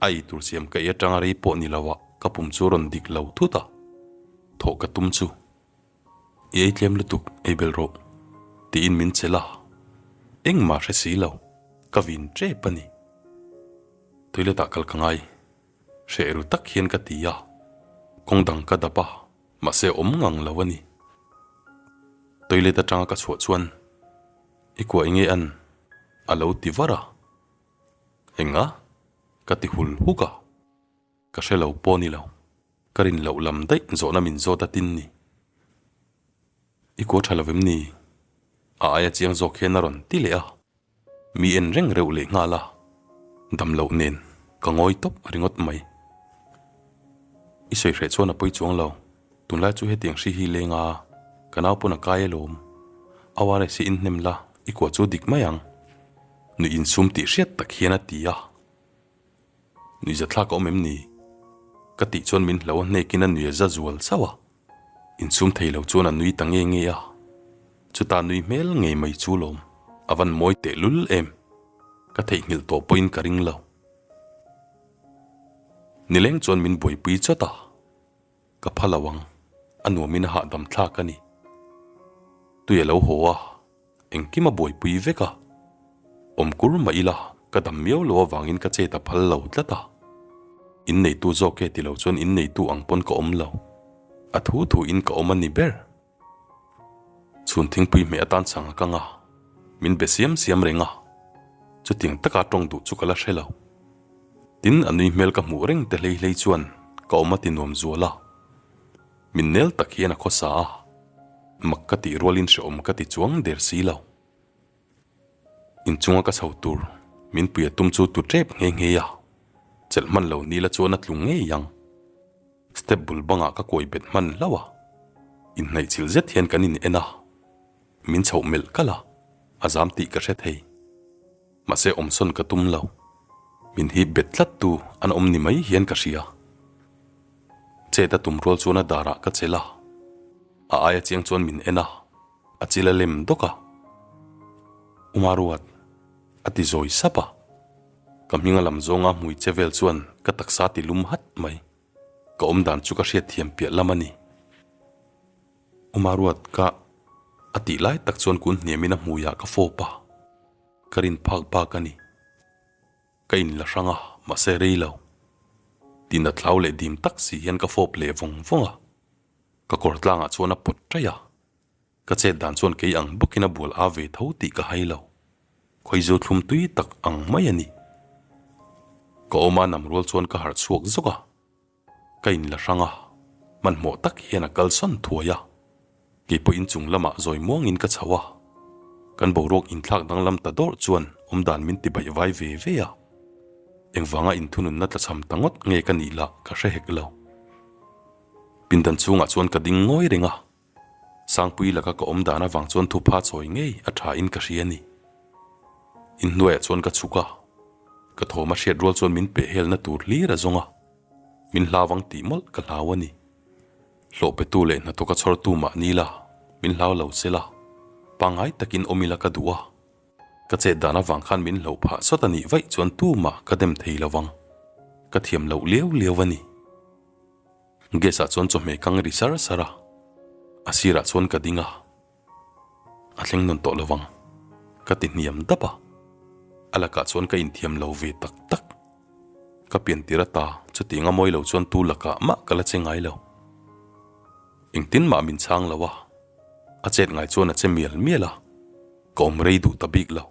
A: A ei tur siam ka ei atanga rei pawh ni lo ah ka pum chu rawn dik lo thut a, thawh ka tum chu. I ei tlem lutuk, ei bel rawh, tiin min chelh a, engmah hre si lo, ka vin tep a ni. Toilet ah kal ka ngai, hreh ru tak hian ka ti a, kawng dang ka dap a. Mahse awm ngang lo a ni. Toilet atanga ka chhuah chuan i kuah enge an? a lo ti var a. Enga? Ka ti hul huk a. Ka hre lo pawh ni lo. Ka rin loh lam daih zawhna min zawt a tin ni. I kua tha lo vem ni? A aia chiang zawk hian a rawn ti leh a. Mi en reng reuh leh nghal a. Dam loh nen ka ngawi tawp ringawt mai. I sawi hreh chuan a pawi chuang lo. Tunlai chu hetiang hri hi leng a, ka nau pawn a kai alawm. ORS hi inhnem la, i kua chu dik mai ang. Nuih insum tih hriat tak hian a ti a. Nuihzathlak a awm em ni? Ka tih chuan min hlo a hnekin a nui a za zual chauh a. Insum thei lo chuan a nui ta nge nge a. Chutah nui hmel ngei mai chu lawm. A van mawi tehlul em. Ka theihnghilh tawh pawhin ka ring lo. Nileng chuan min buaipui chawt a. Ka pha lo ang, a nuamin a hahdam thlak a ni. Tui a lo haw a, engkim a buaipui vek a. Awm kur mah ila, ka dam miau lo avangin ka chet a phal lo tlat a. Inneitu zawk e ti lo chuan inneitu ang pawn ka awm lo. A thu thuin ka awm a ni ber. Chhun thingpui hmeh atan chhang a kang a, min be siam siam reng a, chutiang taka tawng duh chu ka la hre lo. Tin, a nui hmel ka hmuh reng te hlei hlei chuan ka awm a ti nuam zual a, min nel tak hian a khawsa a, mak ka tih rualin hrehawm ka ti chuang der si lo. Inchunga ka chho tur min pui a tum chu tu tep nghe nghe a, chelh hman lo nila chuan a tlu ngei ang. Step bul bangah ka kuai bet hman hlauh a, inhnaih chilh zet hian kan in en a, min chhoh melh kalh a, a zam tih ka hre thei. Mahse awmsawn ka tum lo, min hip bet tlat tu an awm ni mai hian ka hria. Chet a tum rual chuan a darah ka chelh a, a aia chiang chuan min en a. A chil a lem dawk a, Umaruat a ti zawi sap a. Ka hming a lam zawnga hmui che vel chuan ka taksa ti lum hat mai. Ka awm dan chu ka hriatthiam piah lam a ni. Umaruat ka a tih lai tak chuan kun hniamin a hmuiah ka fawp a, ka rin phak bak a ni. Ka in la hrang a, mahse rei lo. Tina thlau leh dim tak si hian ka fawp leh vawng vawng a. Ka kawr tlangah chuan a pawt ṭaih a. Ka chet dan chuan kei ang bawkin a bual a ve tho tih ka hai lo. Khawizu thlum tui tak ang mai a ni. Ka awma nam rual chuan ka harh chhuak zawk a. Ka in la hrang a, hmanhmawh tak hian a kalsawn thuai a. Kei pawh inchung lamah zawi muangin ka chho a. Kan boruak inthlak danglam ta dawrh chuan awmdan min ti baih vai ve ve a. Engvanga inthununna tlachham ta ngawt nge ka nih lah ka hre hek lo. Pindan chhungah chuan ka ding ngawi reng a. Sangpui laka ka awm dan avang chuan thupha chawi ngei a tha in ka hria a ni. Inhnuaiah chuan ka chhuk a, ka thawm a hriat rual chuan min peh helna tur hlir a zawng a, min hlau ang tih mawlh ka hlau a ni. Hlawh petu leh hnathawka chhawrtu mah ni la, min hlau lo se la, pangngai takin awm ila ka duh a. Ka chet dan avang khan min hloh phah sawt a nih vaih chuan tumah ka dem thei lo vang. Ka thiam loh liau liau a ni. Gas ah chuan chawhmeh kang ri sar sar a, a sirah chuan ka ding a, a thleng nawn tawh lo vang, ka ti hniam dap a, a lakah chuan ka inthiam lo ve tak tak. Ka pian tir ata chutiang a mawi lo chuan tu lakah mah ka la che ngai lo. Engtin mah min chhang lo a, a chet ngai chuan a che mial mial a, ka awm rei duh ta bik lo.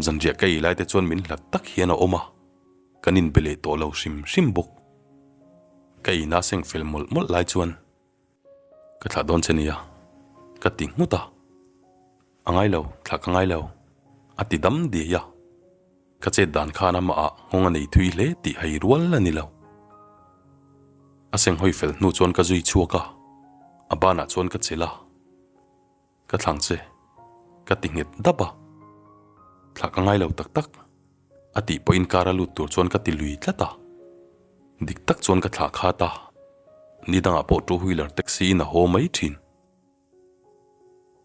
A: Zanriah ka ei lai te chuan min hlat tak hian a awm a, kan inbe leh tawh lo hrim hrim bawk. Ka ina seng fel mawlh mawlh lai chuan ka thlah dawn che nia, ka ti nghut a. A ngai lo, thlah ka ngai lo, a ti dam diai a. Ka chet dan khan amahah nghawng a nei thui hle tih hai rual a ni lo. A seng hawi fel hnu chuan ka zui chhuak a, a banah chuan ka chelh a. Ka thlang che, ka ti nghet dap a. Thlah ka ngai lo tak tak, a tih pawhin car a lut tur chuan ka ti lui tlat a. Dik tak chuan ka thlah khat a, ni dangah pawh two wheeler taxi in a haw mai thin.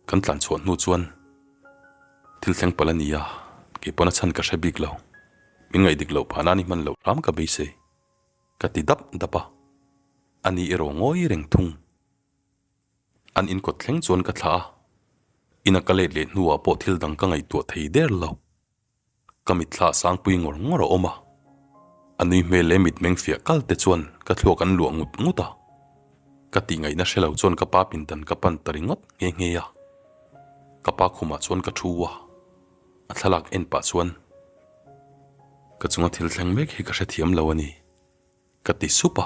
A: Kan tlan chhuah hnu chuan thil thleng palh a ni a, kei pawn a chhan ka hre bik lo. Min ngaih dik loh phah nan i hman loh hram ka beisei, ka ti dap dap a. A ni erawh ngawi reng thung. An inkawt thleng chuan ka thlah a, ina ka let leh hnuah pawh thil dang ka ngaihtuah thei der lo. Ka mitthla sangpui ngawr ngawr a awm a, a nui hmel leh mitmeng fiah kal te chuan ka thluak an luah ngut ngut a. Ka tih ngaihna hre lo chuan ka pa pindan ka pan ta ringawt nghe nghe a. Ka pa khumah chuan ka thu a, a thlalak en pah chuan. Ka chunga thil thleng mek hi ka hrethiam lo a ni, ka ti sup a.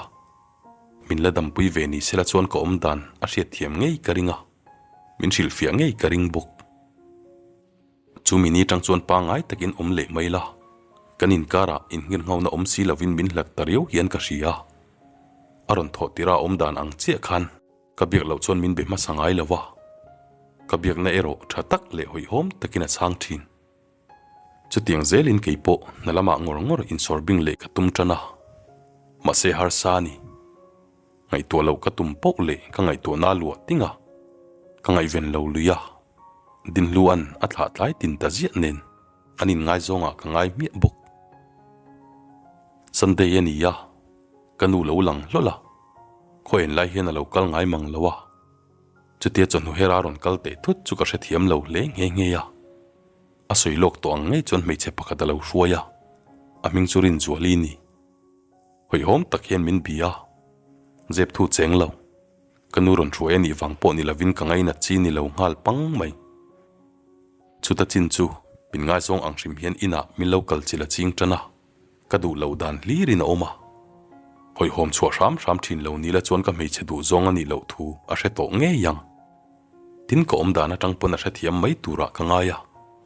A: Min la dampui ve ni sela chuan ka awm dan a hriatthiam ngei ka ring a, min hrilhfiah ngei ka ring bawk. Chu mi ni tang chuan pangngai takin awm leh mai la, kan inkarah inngirnghauna awm si lovin min hlat ta riau hian ka hria. A rawn thawh tirh a awm dan ang chiah khan ka biak loh chuan min be hmasa ngai lo va, ka biakna erawh tha tak leh hawihhawm takin a chhang thin. Chutiang zelin kei pawh hna lamah ngawr ngawr insawr bing leh ka tum tan a, mahse harsa a ni. Ngaihtuah loh ka tum poh leh ka ngaihtuahna a luah ting a, ka ngaihven lo lui a, Dinhlua'n a thlah tlai tin ta ziah nen an inngaizawngah ka ngai hmiah bawk. Sunday a ni a, ka nu lo lang hlawl a, khaw en lai hian a lo kal ngai mang lo a, chutia chawhnu hera a rawn kal teh thut chu ka hrethiam lo hle nghe nghe a. A sawi lawk tawh ang ngei chuan hmeichhe pakhat a lo hruai a, a hming chu Rinzuali ni. Hawihhawm tak hian min bi a, zep thu cheng lo. Ka nu rawn hruai a nih vang pawh ni lovin ka ngainat chi ni lo nghal pang mai. Chuta chin chu min ngaizawng ang hrim hian inah min lo kal chilh a ching tan a, ka duh loh dan hlirin a awm a. Hawihhawm chhuah hram hram thin lo ni la chuan ka hmeichhe duh zawng a nih loh thu a hre tawh ngei ang. Tin ka awm dan atang pawn a hrethiam mai turah ka ngai a,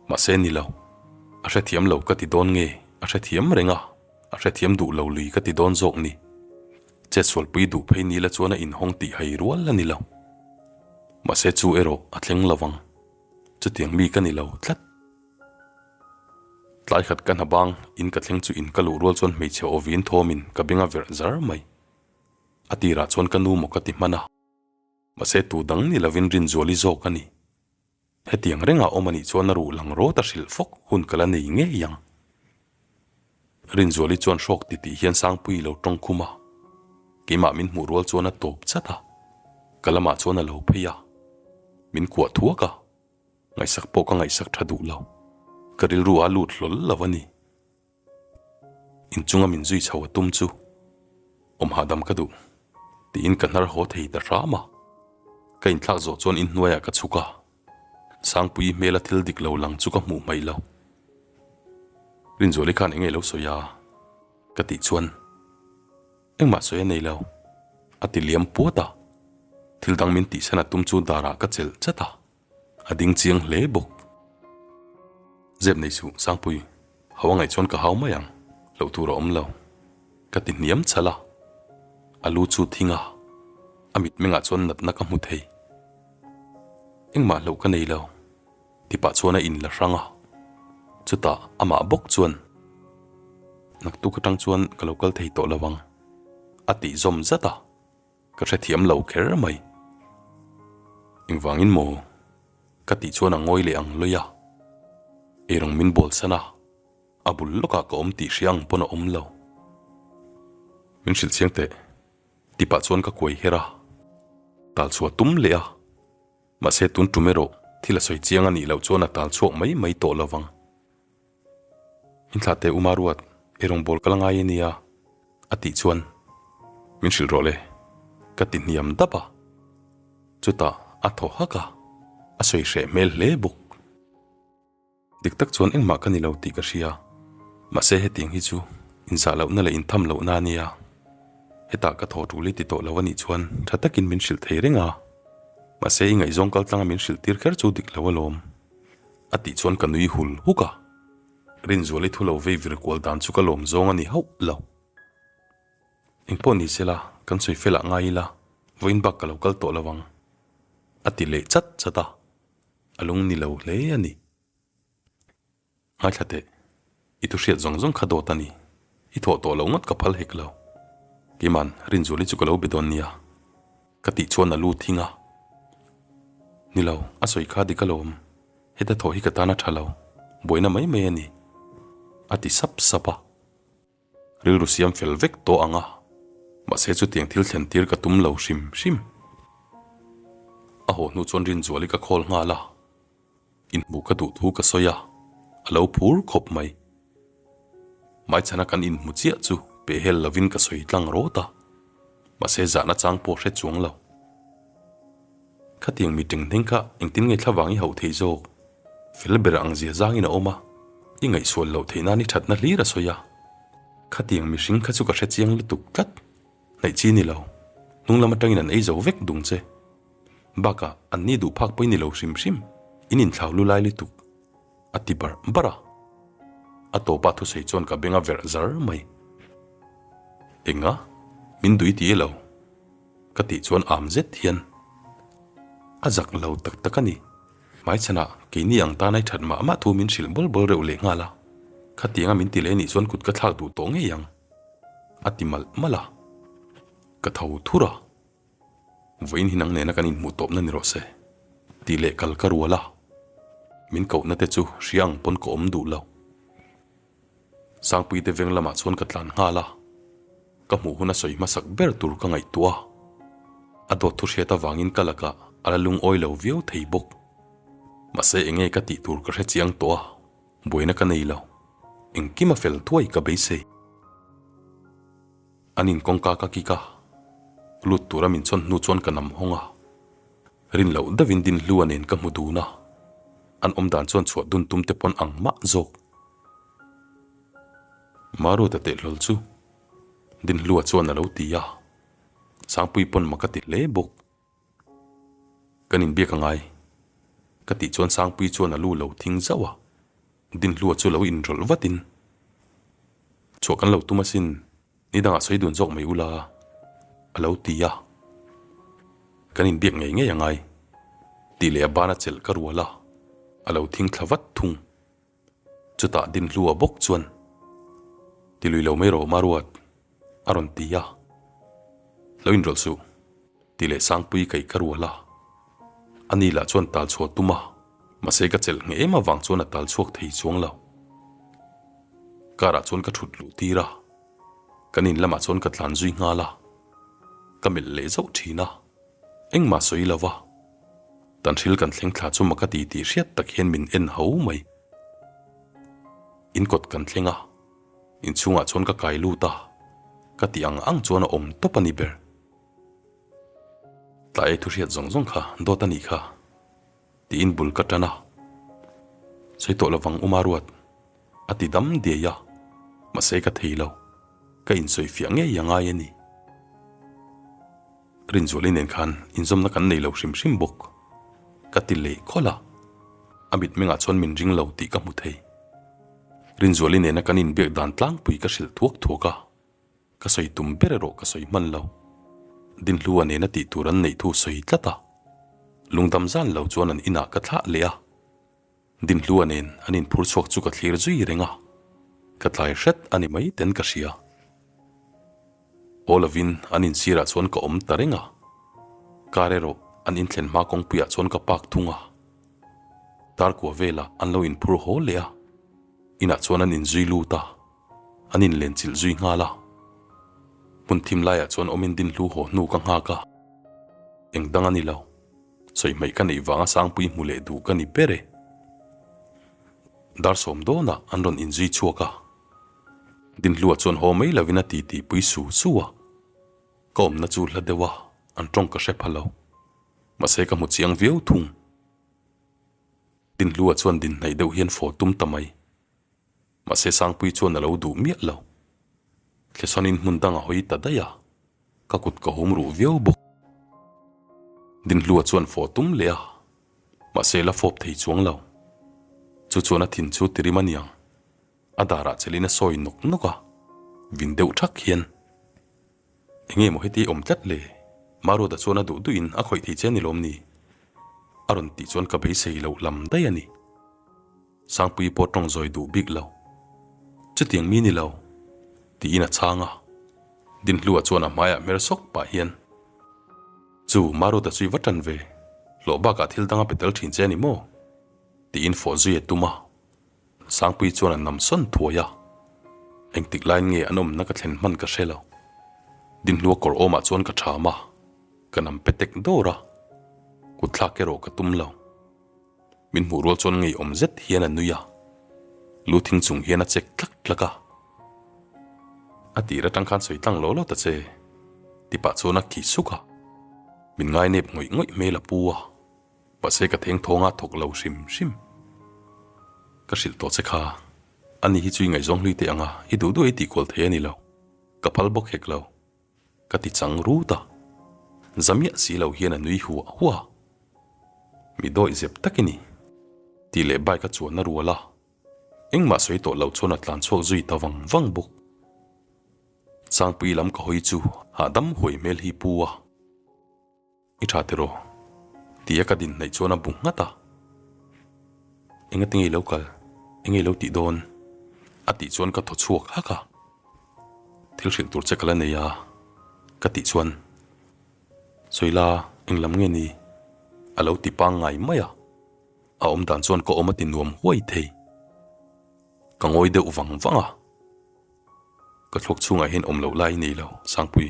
A: mahse ni lo. A hrethiam lo ka ti dawn nge a hrethiam reng a. A hrethiam duh lo lui ka ti dawn zawk ni. Chetsualpui duh phei ni la chuan a inhawng tih hai rual a ni lo. Mahse chu erawh a thleng lo vang. Chutiang mi ka ni lo tlat. Tlai khat ka hna bang in ka thleng chu in ka luh rual chuan hmeichhe aw vin thawmin ka beng a verh zar mai. A tirah chuan ka nu maw ka ti hman a. Mahse tu dang ni lovin Rinzuali zawk a ni. Hetiang rengah awm a nih chuan a ruh lang rawt a hrilh fawk hun ka la nei ngei ang. Rinzuali chuan hrawk ti tih hian Sangpuii lo tawng khum a, keimah min hmuh rual chuan a tawp chat a, ka lamah chuan a lo phei a, min kuah thuak a, ngaihsak pawh ka ngaihsak tha duh lo, ka rilru a lut hlawl lo a ni. Inchunga min zui chho a tum chu awm hahdam ka duh tiin ka hnar haw thei ta hram a. Ka inthlak zawh chuan inhnuaiah ka chhuk a, Sangpuii hmela thil dik lo lang chu ka hmuh hmaih lo. Rinzuali khan enge lo sawi a? Ka tih chuan engmah sawi a nei lo a ti liam puat a, thil dang min tihsan a tum chu darah ka chelh chat a. A ding chiang hle bawk. Zep nei suh, Sangpui, hau a ngaih chuan ka hau mai ang, loh tur a awm lo. Ka ti hniam chhalh a, a lu chu thing a, a mitmengah chuan natna ka hmu thei. Engmah hlauh ka nei lo, ti pah chuan a inla hrang a, chutah amah bawk chuan, Naktuk atang chuan ka lo kal thei tawh lo ang, a tih zawm zat a. Ka hrethiam lo kher mai. Engvangin maw? Ka tih chuan a ngawi leh ang lawih a. Eirawng min bawl san a, a bul lawkah ka awm tih hria ang pawn a awm lo. Min hrilh chiang teh, ti pah chuan ka kuai her a, tal chhuah tum leh a. Mahse tun tum erawh thil a sawi chiang a nih loh chuan a tal chhuak mai mai tawh lo vang. Min thlah teh Uma Ruat, eirawng bawl ka la ngai a nia, a tih chuan min hrilh rawh le, ka ti hniam dap a. Chutah a thaw hak a, a sawi hreh hmel hle bawk. Dik tak chuan engmah ka ni lo tih ka hria, mahse hetiang hi chu inzah lohna leh intham lohna a nia. Hetah ka thaw tul i ti tawh lo a nih chuan tha takin min hrilh thei reng a, mahse i ngaihzawng kaltlanga min hrilh tir kher chu dik lo alawm. A tih chuan ka nui hul huk a, Rinzuali thu lo vei vir kual dan chu ka lawm zawng a ni hauh lo. Engpawh ni se la, kan sawi fel ah ngai ila, vawiin bak ka lo kal tawh lo ang, a ti leh chat chat a, a lung ni lo hle a ni. Ngaithla teh, i thu hriat zawng zawng kha dawt a ni, i thawh tawh loh ngawt ka phal hek lo. Keiman Rinzuali chu ka lo be dawn nia. Ka tih chuan a lu thing a. Ni lo, a sawi kha dik alawm. Heta thawh hi ka tan a tha lo. Buaina mai mai a ni. A ti sap sap a. Rilru siam fel vek tawh ang a. Mahse chutiang thil thlen tir ka tum lo hrim hrim. A haw hnu chuan Rinzuali ka call nghal a. Inhmuh ka duh thu ka sawi a, a lo phur khawp mai. Hmaichhana kan inhmu chiah chu pehhel lovin ka sawi tlang rawt a, mahse zahna chang pawh hre chuang lo. Khatiang mi tenghneng kha engtin nge thlavang i hauh theih zawk? Fel ber ang zia zangin a awm a, i ngaihsual loh theih nan i thatna hlir a sawi a. Khatiang mihring kha chu ka hre chiang lutuk tlat. Hnaih chi ni lo. Hnung lam atangin an ei zo vek dung che. Bakah an ni duh phak pawhin ni lo hrim hrim. In inthlau lu lai lutuk. A ti barh barh a. A tawpa thusawi chuan ka beng a verh zar mai. Enga? Min dui ti elo? Ka tih chuan am zet hian a zak lo tak tak a ni. Hmaichhanah keini ang tan ai that mah mah thu min hrilh bawl bawl reuh leh nghal a. Khatianga min ti leh nih chuan kut ka thlak duh tawh ngei ang. A ti malh malh a. Ka tho thur a. Vawiin hi nang nena kan inhmuh tawpna ni rawh se. Tih leh kal ka rual a. Min kohna te chu hria ang pawn ka awm duh lo. Sangpuite veng lamah chuan ka tlan nghal a, ka hmuh huna sawi hmasak ber tur ka ngaihtuah a, a dawt thu hriat avangin ka lakah a la lungawi lo viau thei bawk. Mahse enge ka tih tur ka hre chiang tawh a, buaina ka nei lo. Engkim a fel thuai ka beisei. An in kawngka ka kik a, lut tura min chhawn hnu chuan ka nam hawng a, rin loh deuhin Dinhlua nen ka hmu dun a, an awm dan chuan chhuah dun tum te pawn ang mah zawk. Maruata teh hlawl chu Dinhlua chuan a lo ti a, Sangpui pawn mak a ti hle bawk. Kan inbiak a ngai. Ka tih chuan Sangpui chuan a lu lo thing zauh a, Dinhlua chu lo inrawlh vatin, Chhuah kan lo tum asin, ni dangah sawi dun zawk mai ula, a lo ti a. Kan inbiak ngei ngei a ngai, tih leh a bana chelh ka rual a, a lo thing thla vat thung. Chutah Dinhlua bawk chuan, Ti lui lo mai rawh Maruat, a rawn ti a. Lo inrawlh suh, ti leh Sangpui kaih ka rual a. Ani lah chuan tal chhuah tum a, mahse ka chelh ngheh em avang chuan a tal chhuak thei chuang lo. Car ah chuan ka thut luh tir a, kan in lamah chuan ka tlan zui nghal a, ka melh leh zauh thin a. Engmah sawi lo va, Tanhril kan thleng thla chu mak a ti tih hriat tak hian min en ho mai. In kawt kan thleng a, inchhungah chuan ka kai lut a, ka tih ang ang chuan a awm tawp a ni ber. Tlai thu hriat zawng zawng kha dawt a nih kha tiin bul ka tan a, sawi tawh lovang Uma Ruat a ti dam diai a, mahse ka thei lo, ka insawifiah ngei a ngai a ni. Rinzuali nen khan inzawmna kan nei lo hrim hrim bawk. Ka ti leh khawlh a, a mitmengah chuan min ring lo tih ka hmu thei. Rinzuali nena kan inbiak dan tlangpui ka hrilh thuak thuak a, ka sawi tum ber erawh ka sawi hman lo. Dinhlua nena tih tur an neih thu sawi tlat a, lungdam zan lo chuan an inah ka thlah leh a. Dinhlua nen an inphur chhuak chu ka thlir zui reng a, ka tlai hret a ni mai ten ka hria. Aw lovin an insirah chuan ka awm ta reng a, car erawh an inthlen hma kawngpuiah chuan ka park thung a. Darkua velah an lo inphur haw leh a, inah chuan an inzui lut a, an inlenchilh zui nghal a. Hmun thim laiah chuan awmin Dinhlu haw hnu ka nghak a, eng dang a ni lo. Sawi hmaih ka neih vanga Sangpui hmu leh duh ka ni ber e. Dar sawm dawnah an rawn inzui chhuak a. Dinhlua chuan haw mai lovin a titi pui su su a. Ka awmna chu hla deuh a, an tawng ka hre pha lo. Mahse ka hmu chiang viau thung. Dinhlua chuan din hnaih deuh hian fawh tum ta mai. Mahse Sangpui chuan a lo duh miah lo. Thlesanin hmun dang a hawi ta daih a. Ka kut ka hum ruh viau bawk. Dinhlua chuan fawh tum leh a, mahse la fawp thei chuang lo. Chu chuan a thin chu tirim a niang. A darah chelin a sawi nawk nawk a, vin deuh thak hian. Enge maw heti awm tlat le? Maruata chuan a duh duhin a khawih thei che ni lawm ni? A rawn tih chuan ka beisei loh lam daih a ni. Sangpuii pawh tawng zawi duh bik lo. Chutiang mi ni lo, tiin a chhang a. Dinhlua chuan a hmaiah hmer sawk pah hian, Chu, Maruta chu i va tan ve, hlawh bakah thil dang a pe tel thin che a ni maw? tiin fawh zui a tum a. Sangpuii chuan a nam sawn thuai a. Engtik laiin nge an awmna ka thlen hman ka hre lo. Dinhlua kawr awmah chuan ka tham a, ka nam pe tek dawr a. Kutthlak erawh ka tum lo. Min hmuh rual chuan ngeiawm zet hian a nui a, lu thing chung hian a chek tlak tlak a. A tir atang khan sawi tlang lo lo ta che, ti pah chuan a khi suk a. Min ngai nep ngawih ngawih hmel a pu a, mahse ka theng thawng a thawk lo hrim hrim. Ka hrilh tawh che kha. Ani hi chu i ngaihzawng hlui teh ang a, i duh duh ei tih kual thei a ni lo. Ka phal bawk hek lo. Ka ti chang rut a. Za miah si lo hian a nui huah huah a. Mi dawih zep tak i ni. Tih leh bike a chuan a rual a. Engmah sawi tawh lo chuan a tlan chhuak zui ta vang vang bawk. Sangpui lam ka hawi chu hahdam huai hmel hi pu a. I tha tiraw? Tia ka din hnaih chuan a bu nghat a. Engati nge i lo kal? Enge i lo tih dawn? A tih chuan ka thaw chhuak hak a. Thil hrilh tur che ka la nei a, ka tih chuan, Sawila, eng lam nge ni? A lo ti pangngai mai a. A awm dan chuan ka awm a ti nuam huai thei. Ka ngawi deuh vang vang a. Ka thluak chhungah hian awm loh lai i nei lo, Sangpui.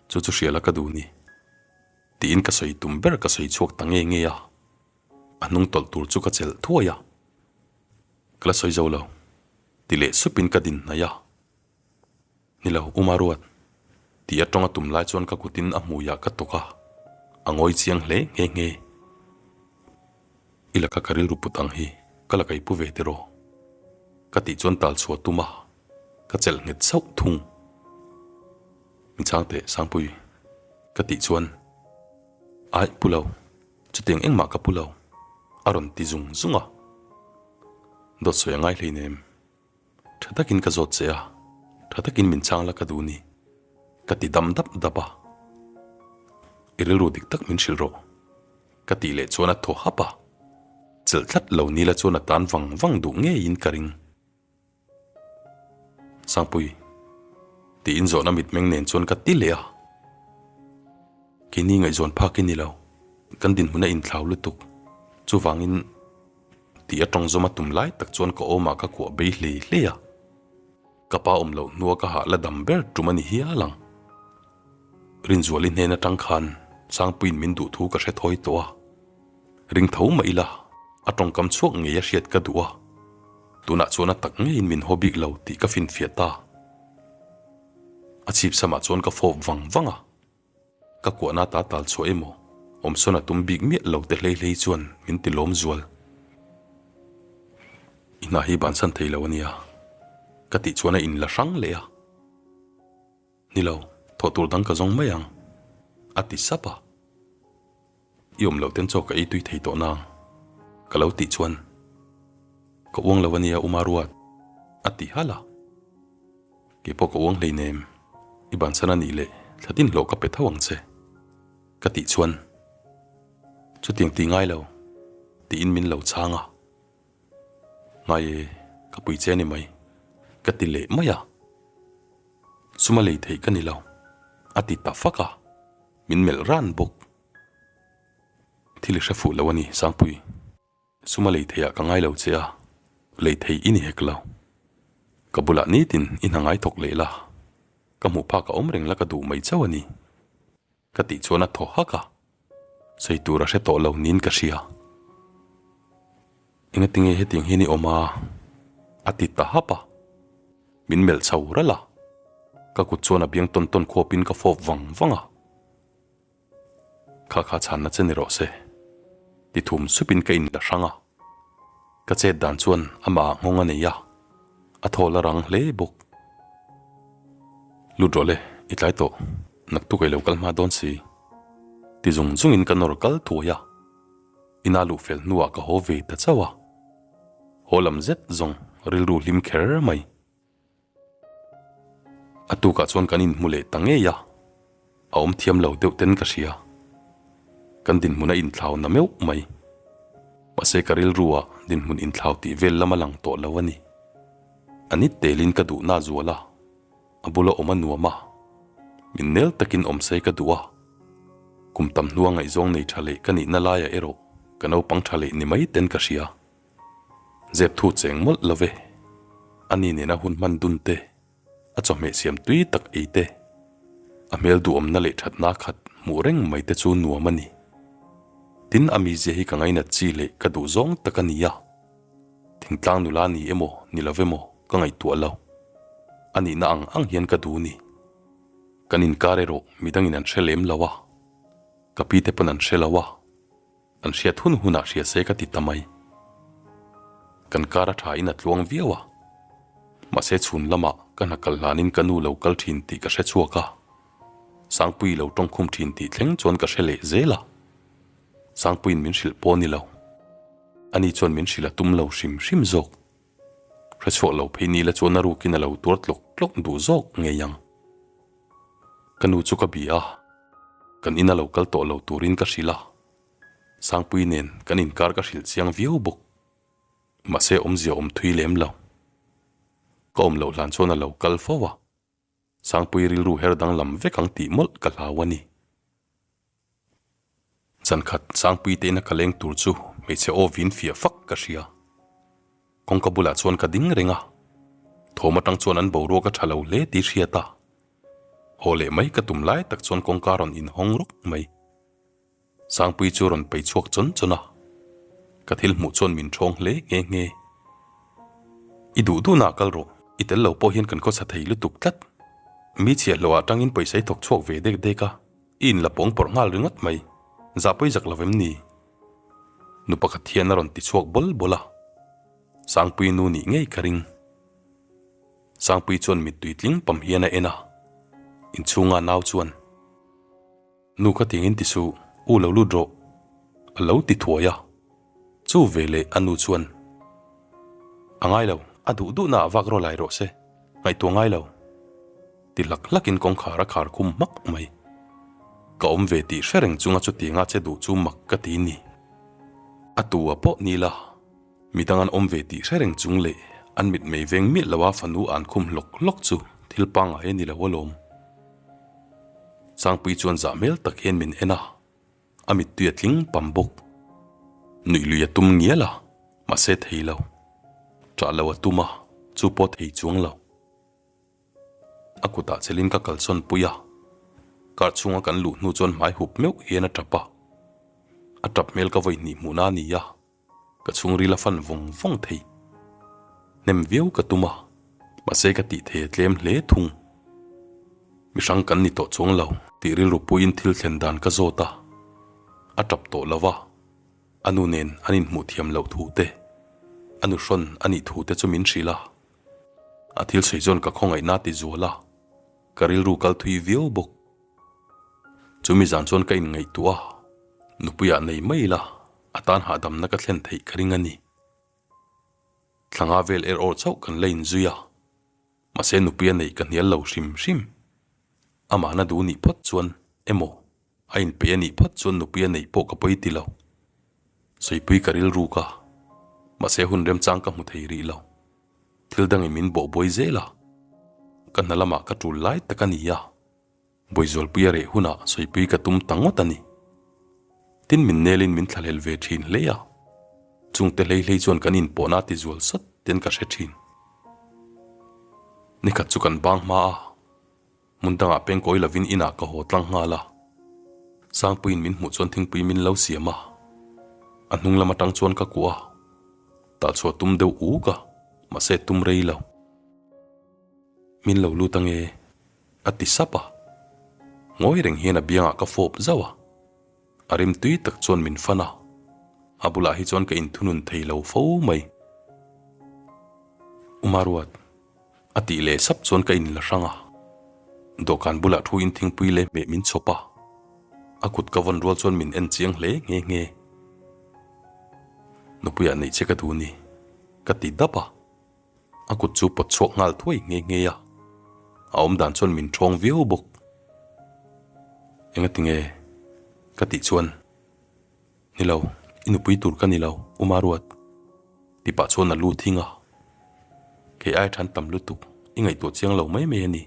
A: Chu chu hriala ka duh ni. Tiin ka sawi tum ber ka sawi chhuak ta nge nge a. A hnung tawlh tur chu ka chelh thuai a. Ka la sawi zo lo. Ti leh supin ka din hnaih a. Ni lo, Uma ruat. Tih a tawng a tum lai chuan ka kutin a hmuiah ka tawk a. A ngawi chiang hle nghe nghe. I laka ka rilru put ang hi ka la kaipu ve tiraw? Ka tih chuan tal chhuah tum a. Ka chelh nghet sauh thung. Min chhang teh Sangpui ka tih chuan Aih pu lo, chutiang engmah ka pu lo a rawn ti zung zung a. Dawt sawi a ngai hleinem, tha takin ka zawt che a, tha takin min chhang la ka duh ni ka ti dam dap dap a. I rilru dik tak min hrilh rawh ka tih leh chuan a thaw hap a, chelh tlat lo ni la chuan a tan vang vang duh ngeiin ka ring. Sangpui, tiin zawhna mitmeng nen chuan ka ti leh a. Keini ngaihzawn phak i ni lo, kan dinhmun a inthlau lutuk. Chuvangin, tih a tawng zawm a tum lai tak chuan ka awmah ka kuah bei hlei hlei a. Ka pa awm loh hnua ka hah la dam ber tum a ni hial ang. Rinzuali hnen atang khan Sangpuiin min duh thu ka hre thawi tawh a. Ring tho mah ila, a tawngkam chhuak ngei a hriat ka duh a. Tunah chuan a tak ngeiin min haw bik lo tih ka finfiah ta. A chhip samah chuan ka fawp vang vang a. Ka kuahna ta tal chhuah emaw, awmsawn a tum bik miah lo te hlei hlei chuan min ti lawm zual. I hna hi bansan thei lo a nia, ka tih chuan a inla hrang leh a. Ni lo, thawh tur dang ka zawng mai ang, a ti sap a. I awm loh ten chaw ka ei tui thei tawh nang, ka lo tih chuan ka uang lo a nia Uma Ruat, a ti halh a. Kei pawh ka uang hleinem, i bansan a nih leh thlatin hlawh ka pe tho ang che, ka tih chuan chutiang tih ngai lo, tiin min lo chhang a. Ngai e, ka pui che a ni mai, ka ti leh mai a. Suma lei theih ka ni lo, a ti ta fak a, min melh ran bawk. Thil i hre fuh lo a ni, Sangpui. Suma lei theihah ka ngai lo che a, lei thei i ni hek lo. Ka bulah nitin i hna ngai thawk leh la, ka hmuh phak a awm reng la ka duh mai chauh a ni. Ka tih chuan a thaw hak a, sawi tur a hre tawh lo niin ka hria. Engatinge hetiang hian i awm a? a ti ta hap a, min melh chho ralh a, ka kut chuan a biang tawn tawn khuapin ka fawp vang vang a. Kha kha chhanna che ni rawh se, ti thum supin ka inla hrang a. Ka chet dan chuan amah ah nghawng a nei a, a thawl a rang hle bawk. Lut rawh le, i tlai tawh, naktuk ei lo kal hma dawn si. Ti zung zungin ka nawr kal thuai a, ina luh fel hnuah ka haw ve ta chauh a. Haw lam zet zawng rilru hlim kher mai. A tukah chuan kan inhmu leh ta ngei a, a awm thiam lo deuh ten ka hria. Kan dinhmun a inthlau na meuh mai. Mahse ka rilru ah dinhmun inthlau tih vel lam a lang tawh lo a ni. A ni telin ka duhna zual a, a bula awm a nuam a, min nel takin awm se ka duh a. Kum tam hnua ngaihzawng nei tha leh ka nihna laiah erawh ka naupang tha leh ni mai ten ka hria. Zep thu cheng mawlh lo ve. Ani nena hun hman dun te, a chawhmeh siam tui tak ei te, a hmel duhawmna leh thatna khat hmuh reng mai te chu nuam a ni. Tin, a mizia hi ka ngainat chi leh ka duh zawng tak a ni a. Thingtlang nula ni emaw ni lo emaw ka ngaihtuah lo. A nihna ang ang hian ka duh ni. Kan inkar erawh midangin an hre lem lo a, ka pi te pawn an hre lo a. An hriat hun hunah hria se ka ti ta mai. Kan kar a tha in a tluang viau a. Mahse chhun lamah ka hna kal hlanin ka nu lo kal thin tih ka hre chhuak a, Sangpuii lo tawngkhum thin tih thleng chuan ka hre leh zel a. Sangpuiin min hrilh pawh ni lo. Ani chuan min hrilh a tum lo hrim hrim zawk. Hre chhuak lo phei ni la chuan a rukin a lo tuar tlawk tlawk duh zawk ngei ang. Ka nu chu ka bia a, kan ina lo kal tawh lo turin ka hrilh a, Sangpuii nen kan inkar ka hrilh chiang viau bawk. Mahse awmzia awm thui lem lo. Ka awm loh hlan chuan a lo kal fo a, Sangpui rilru her danglam vek ang tih mawlh ka hlau a ni. Zankhat Sangpui te ina ka leng tur chu hmeichhe aw vin fiah fak ka hria. Kawngka bulah chuan ka ding reng a, thawm atang chuan an boruak a tha lo hle tih hriat a. Haw leh mai ka tum lai tak chuan kawngka rawn inhawng rawk mai. Sangpui chu rawn pei chhuak chawn chawn a, ka thil hmuh chuan min ṭhawng hle nghe nghe. I duh duhna ah kal rawh, i tel lo pawh hian kan khawsa thei lutuk tlat. Mi chhiahhlawh ah tangin pawisa i thawk chhuak ve dek dek a, i inla pawng pawrh nghal ringawt mai. Zah pawi zak lo em ni? Nu pakhat hian a rawn ti chhuak bawl bawl a, Sangpui nu nih ngei ka ring. Sangpui chuan mittui tling pam hian a en a, inchhunga nau chuan. Nu kha tiangin ti suh, u lo lut rawh, a lo ti thuai a. Chu veleh a nu chuan, A ngai lo, a duh duhna ah vak rawh lai rawh se, ngaihtuah ngai lo, ti hlak hlakin kawngkhar a khar khum hmak mai. Ka awm ve tih hre reng chunga chutianga che duh chu mak ka ti ni. A tu a pawh ni la. Midang an awm ve tih hre reng chung leh an mitmei veng miah lo a fanu an khum hlawk hlawk chu thil pangngai a ni lo alawm. Sangpui chuan zah hmel tak hian min en a, a mittui a tling pam bawk. Nuih lui a tum ngial a, mahse thei lo. Ṭah lo a tum a, chu pawh thei chuang lo. A kutah chelin ka kalsawn pui a, car chhunga kan luh hnu chuan hmai hup meuh hian a ṭap a. A ṭap hmel ka vawi hnih hmuhna a ni a. Ka chhungril a fan vawng vawng thei. Hnem viau ka tum a, mahse ka tih thei a tlem hle thung. Mi hrang kan ni tawh chuang lo tih rilru puiin thil thlen dan ka zawt a, a tap tawh lo va, a nu nen an inhmuh thiam loh thu te, a nu hrawn a nih thu te chu min hrilh a. A thil sawi chuan ka khawngaihna a ti zual a, ka rilru kal thui viau bawk. Chumi zan chuan ka inngaihtuah a, nupuiah nei mai ila a tan hahdamna ka thlen theih ka ring a ni. Thlanga vel er awr chauh kan la inzui a, mahse nupuia neih ka hnial lo hrim hrim. Amahna duh nih phawt chuan emaw a inpeih a nih phawt chuan nupuia neih pawh ka pawi ti lo. Sawipui ka rilruk a, mahse hun remchang ka hmu thei rih lo. Thil dangin min bawhbuai zel a, ka hna lamah ka tul lai tak a ni a. Bawizualpui a reh hunah sawipui ka tum ta ngawt a ni. Tin min nelin min thlahlel ve thin hle a, chungte hlei hlei chuan kan inpawhna a tizual sat ten ka hre thin. Nikhat chu kan bang hma a, hmun dangah pengkawi lovin inah ka haw tlang nghal a. Sangpuiin min hmuh chuan thingpui min lo siam a, a hnung lam atang chuan ka kuah a, talchhuah tum deuh uk a, mahse tum rei lo. Min lo lut ange, a ti sap a. Ngawi reng hian a biangah ka fawp zauh a. A rim tui tak chuan min fan a. A bulah hi chuan ka inthunun thei lo fo mai. Umaruat, a tih leh sap chuan ka inla hrang a. Dawhkan bulah thu in thingpui leh hmeh min chhawp a. A kut ka vawn rual chuan min en chiang hle nghe nghe. Nupuiah neih che ka duh ni, ka ti dap a. A kut chu pawt chhuak nghal thuai nghe nghe a, a awm dan chuan min ṭhawng viau bawk. Engati nge? Ka tih chuan, Ni lo, i nupui tur ka ni lo, U Maruat. Ti pah chuan a lu thing a. Kei ai ṭhan tam lutuk, i ngaihtuah chiang lo mai mai a ni,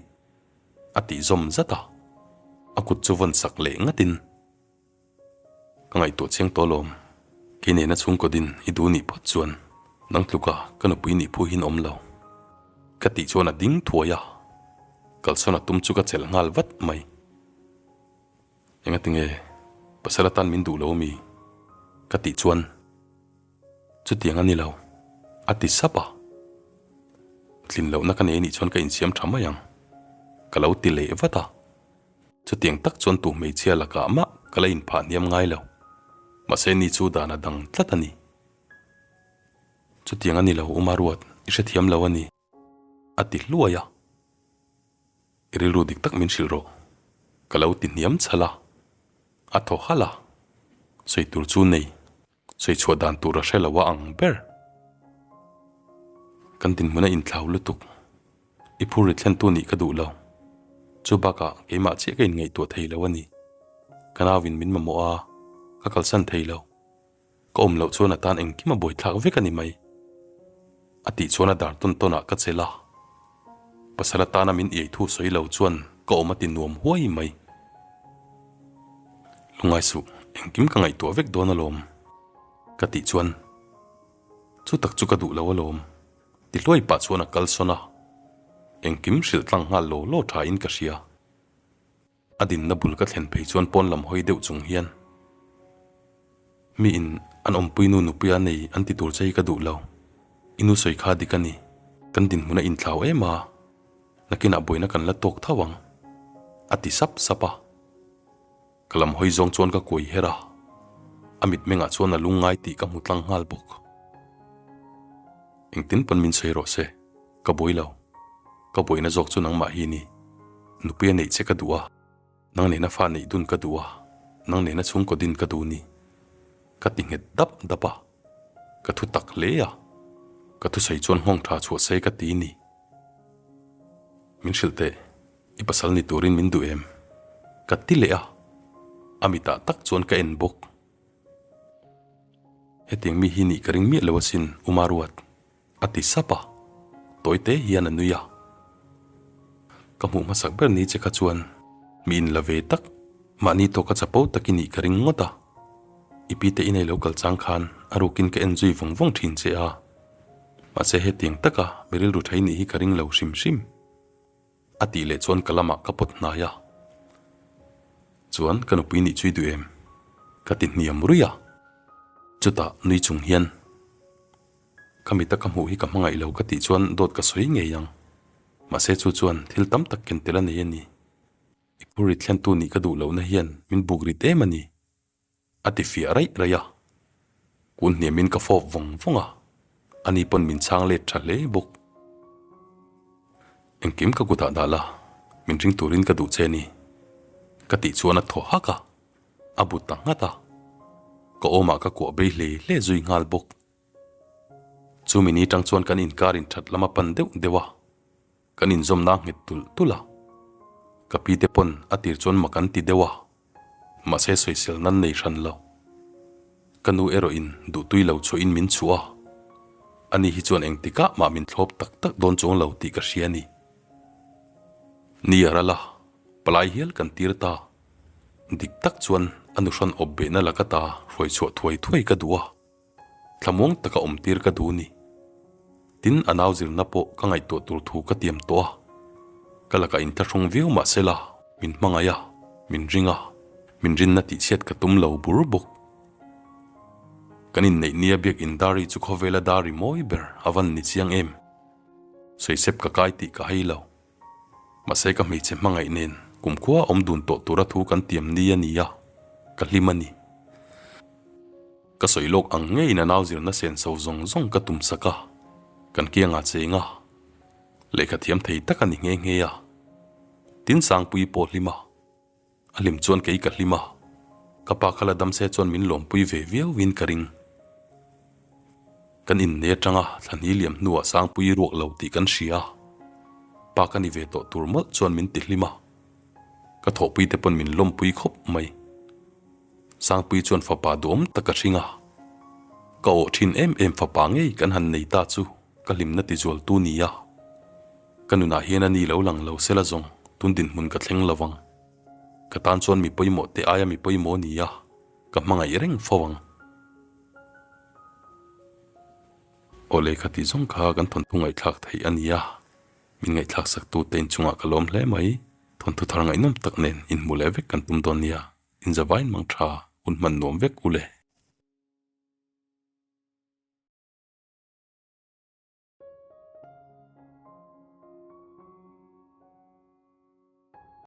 A: a tih zawm zat a. A kut chu vawn sak leh ngatin. Ka ngaihtuah chiang tawh alawm. Kei nena chhungkaw din i duh nih phawt chuan nang tluka ka nupui nih phu hian awm lo. Ka tih chuan a ding thuai a, kalsawn a tum chu ka chelh nghal vat mai. Engatinge pasal atan min duh lo ami? Ka tih chuan chutiang a ni lo, a ti sap a. Tlin lohna ka nei anih chuan ka insiam tha mai ang, ka lo ti leh vat a. Chutiang tak chuan tu hmeichhia lakah mah ka la inphah hniam ngai lo. Mahse ni chu dan a dang tlat a ni. Chutiang a ni lo, Uma Ruat, i hrethiam lo a ni. A ti hluai a. I rilru dik tak min hrilh rawh. Ka lo ti hniam chhal a. A thaw halh a. Sawi tur chu nei. Sawi chhuah dan tur a hre lo a ang ber. Kan dinhmun a inthlau lutuk. I phur ri thlentu nih ka duh lo. Chu bakah keimah chiah ka inngaihtuah thei lo a ni. Ka nauin min mamawh a, ka kalsan thei lo. Ka awm loh chuan a tan engkim a buaithlak vek a ni mai. A tih chuan a dar tawn tawnah ka chelh a. Pasal atana min iai thu sawi lo chuan ka awm a ti nuam huai mai. Lungai suh, engkim ka ngaihtuah vek dawn alawm, ka tih chuan chu tak chu ka duh lo alawm, ti hluai pah chuan a kal sawn a. Engkim hrilh tlang nghal law law tha in ka hria. A dinna bul ka thlen phei chuan pawn lam hawi deuh chung hian mi in an awmpui nu nupuia nei an ti tur che hi ka duh lo. I nu sawi kha dik a ni. Kan dinhmun a inthlau em a, nakinah buaina kan la tawk tho ang, a ti sap sap a. Ka lam hawi zawng chuan ka kuai her a, a mitmengah chuan a lungngai tih ka hmu tlang nghal bawk. Engtin pawn min sawi rawh se. Ka buai lo. Ka buaina zawk chu nangmah hi ni. Nupui a neih che ka duh a, nang nena fa neih dun ka duh a, nang nena chhungkaw din ka duh ni. Ka ti nghet dap dap a. Ka thu tak hle a. Ka thusawi chuan nghawng tha chhuah se ka ti ni. Min hrilh teh, i pasal ni turin min duh em? Ka ti leh a. A mitah tak chuan ka en bawk. Hetiang mi hi nih ka ring miah lo asin, Umaruat. A ti sap a, tawi te hian a nui a. Ka hmuh hmasak ber ni che kha chuan mi in la ve tak, mahni tawka chapo tak i nih ka ring ngawt a. I pi te inei lo kal chang khan a rukin ka en zui vawng vawng thin che a. Mahse hetiang taka mi rilru thei nih hi ka ring lo hrim hrim. A tih leh chuan ka lamah ka pawt hnai a. Chuan ka nupui nih chu i duh em? Ka ti hniam ruih a. Chutah nui chung hian. Ka mita ka hmuh hi ka hmangaih lo ka tih chuan dawt ka sawi ngei ang. Mahse chu chuan thil tam tak ken tel a nei a ni. I phur rit thlentu nih ka duh lohna hian min buk rit em a ni. A ti fiah raih raih a. Kun hniamin ka fawp vawng vawng a. Ani pawn min chhang let tha hle bawk. Engkim ka kutah dah la, min ring turin ka duh che a ni. Ka tih chuan a thaw hak a. A bu ta nghat a. Ka awmah ka kuah bei hle hle zui nghal bawk. Chumi ni tang chuan kan inkar in that lam a pan deuh deuh a, kan inzawmna a nghet tulh tulh a. Ka pi te pawn a tir chuan mak an ti deuh a, mahse sawisel nan nei hran lo. Ka nu erawh in duhtui lo chhuah in min chhuah a, ani hi chuan engtikah mah min thlawp tak tak dawn chuang lo tih ka hria a ni. Ni a ral a, palai hial kan tir ta. Dik tak chuan a nuhrawn awp behna laka ta hruai chhuah thuai thuai ka duh a. Thlamuang taka awm tir ka duh ni. Tin, a nau zirna pawh ka ngaihtuah tur thu ka tiam tawh a. Ka lakah inthlahrung viau mah se la, min hmangaih a, min ring a, min rinna tihchhiat ka tum lo bur bawk. Kan inneih nia biak in dari chu khawvela dari mawi ber a van ni chiang em? Sawisep ka kai tih ka hai lo. Mahse ka hmeichhe hmangaih nen kumkhua awm dun tawh tura thu kan tiam ni a ni a, ka hlim a ni. Ka sawi lawk ang ngeiin a nau zirna senso zawng zawng ka tum sak a, kan kiangah cheng a, lehkha thiam thei tak a ni nghe nghe a. Tin Sangpuii pawh hlim a, a hlim chuan kei ka hlim a, ka pa kha la dam se chuan min lawmpui ve viauin ka ring. Kan inne atanga thlahni liam hnuah Sangpuii ruak lo tih kan hria a, pa ka ni ve tawh tur mawlh chuan min ti hlim a, ka thawhpuite pawn min lawmpui khawp mai. Sangpui chuan fapa duhawm tak a hring a, ka awh thin em em fapa ngei kan han nei ta chu ka hlimna tizualtu ni a, ka nunah hian a ni lo lang lo sela zawng tun dinhmun ka thleng lo vang. Ka tan chuan mi pawimawh te aia mi pawimawh ni a, ka hmangaih reng fo ang. Aw lehkha tih zawng kha kan thawnthu ngaihthlak theih a ni a, min ngaihthlak sak tu te inchungah ka lawm hle mai, thawnthu thar ngaihnawm tak nen inhmu leh vek kan tum dawn nia. Inzavain mang tha, hun hman nuam vek u le.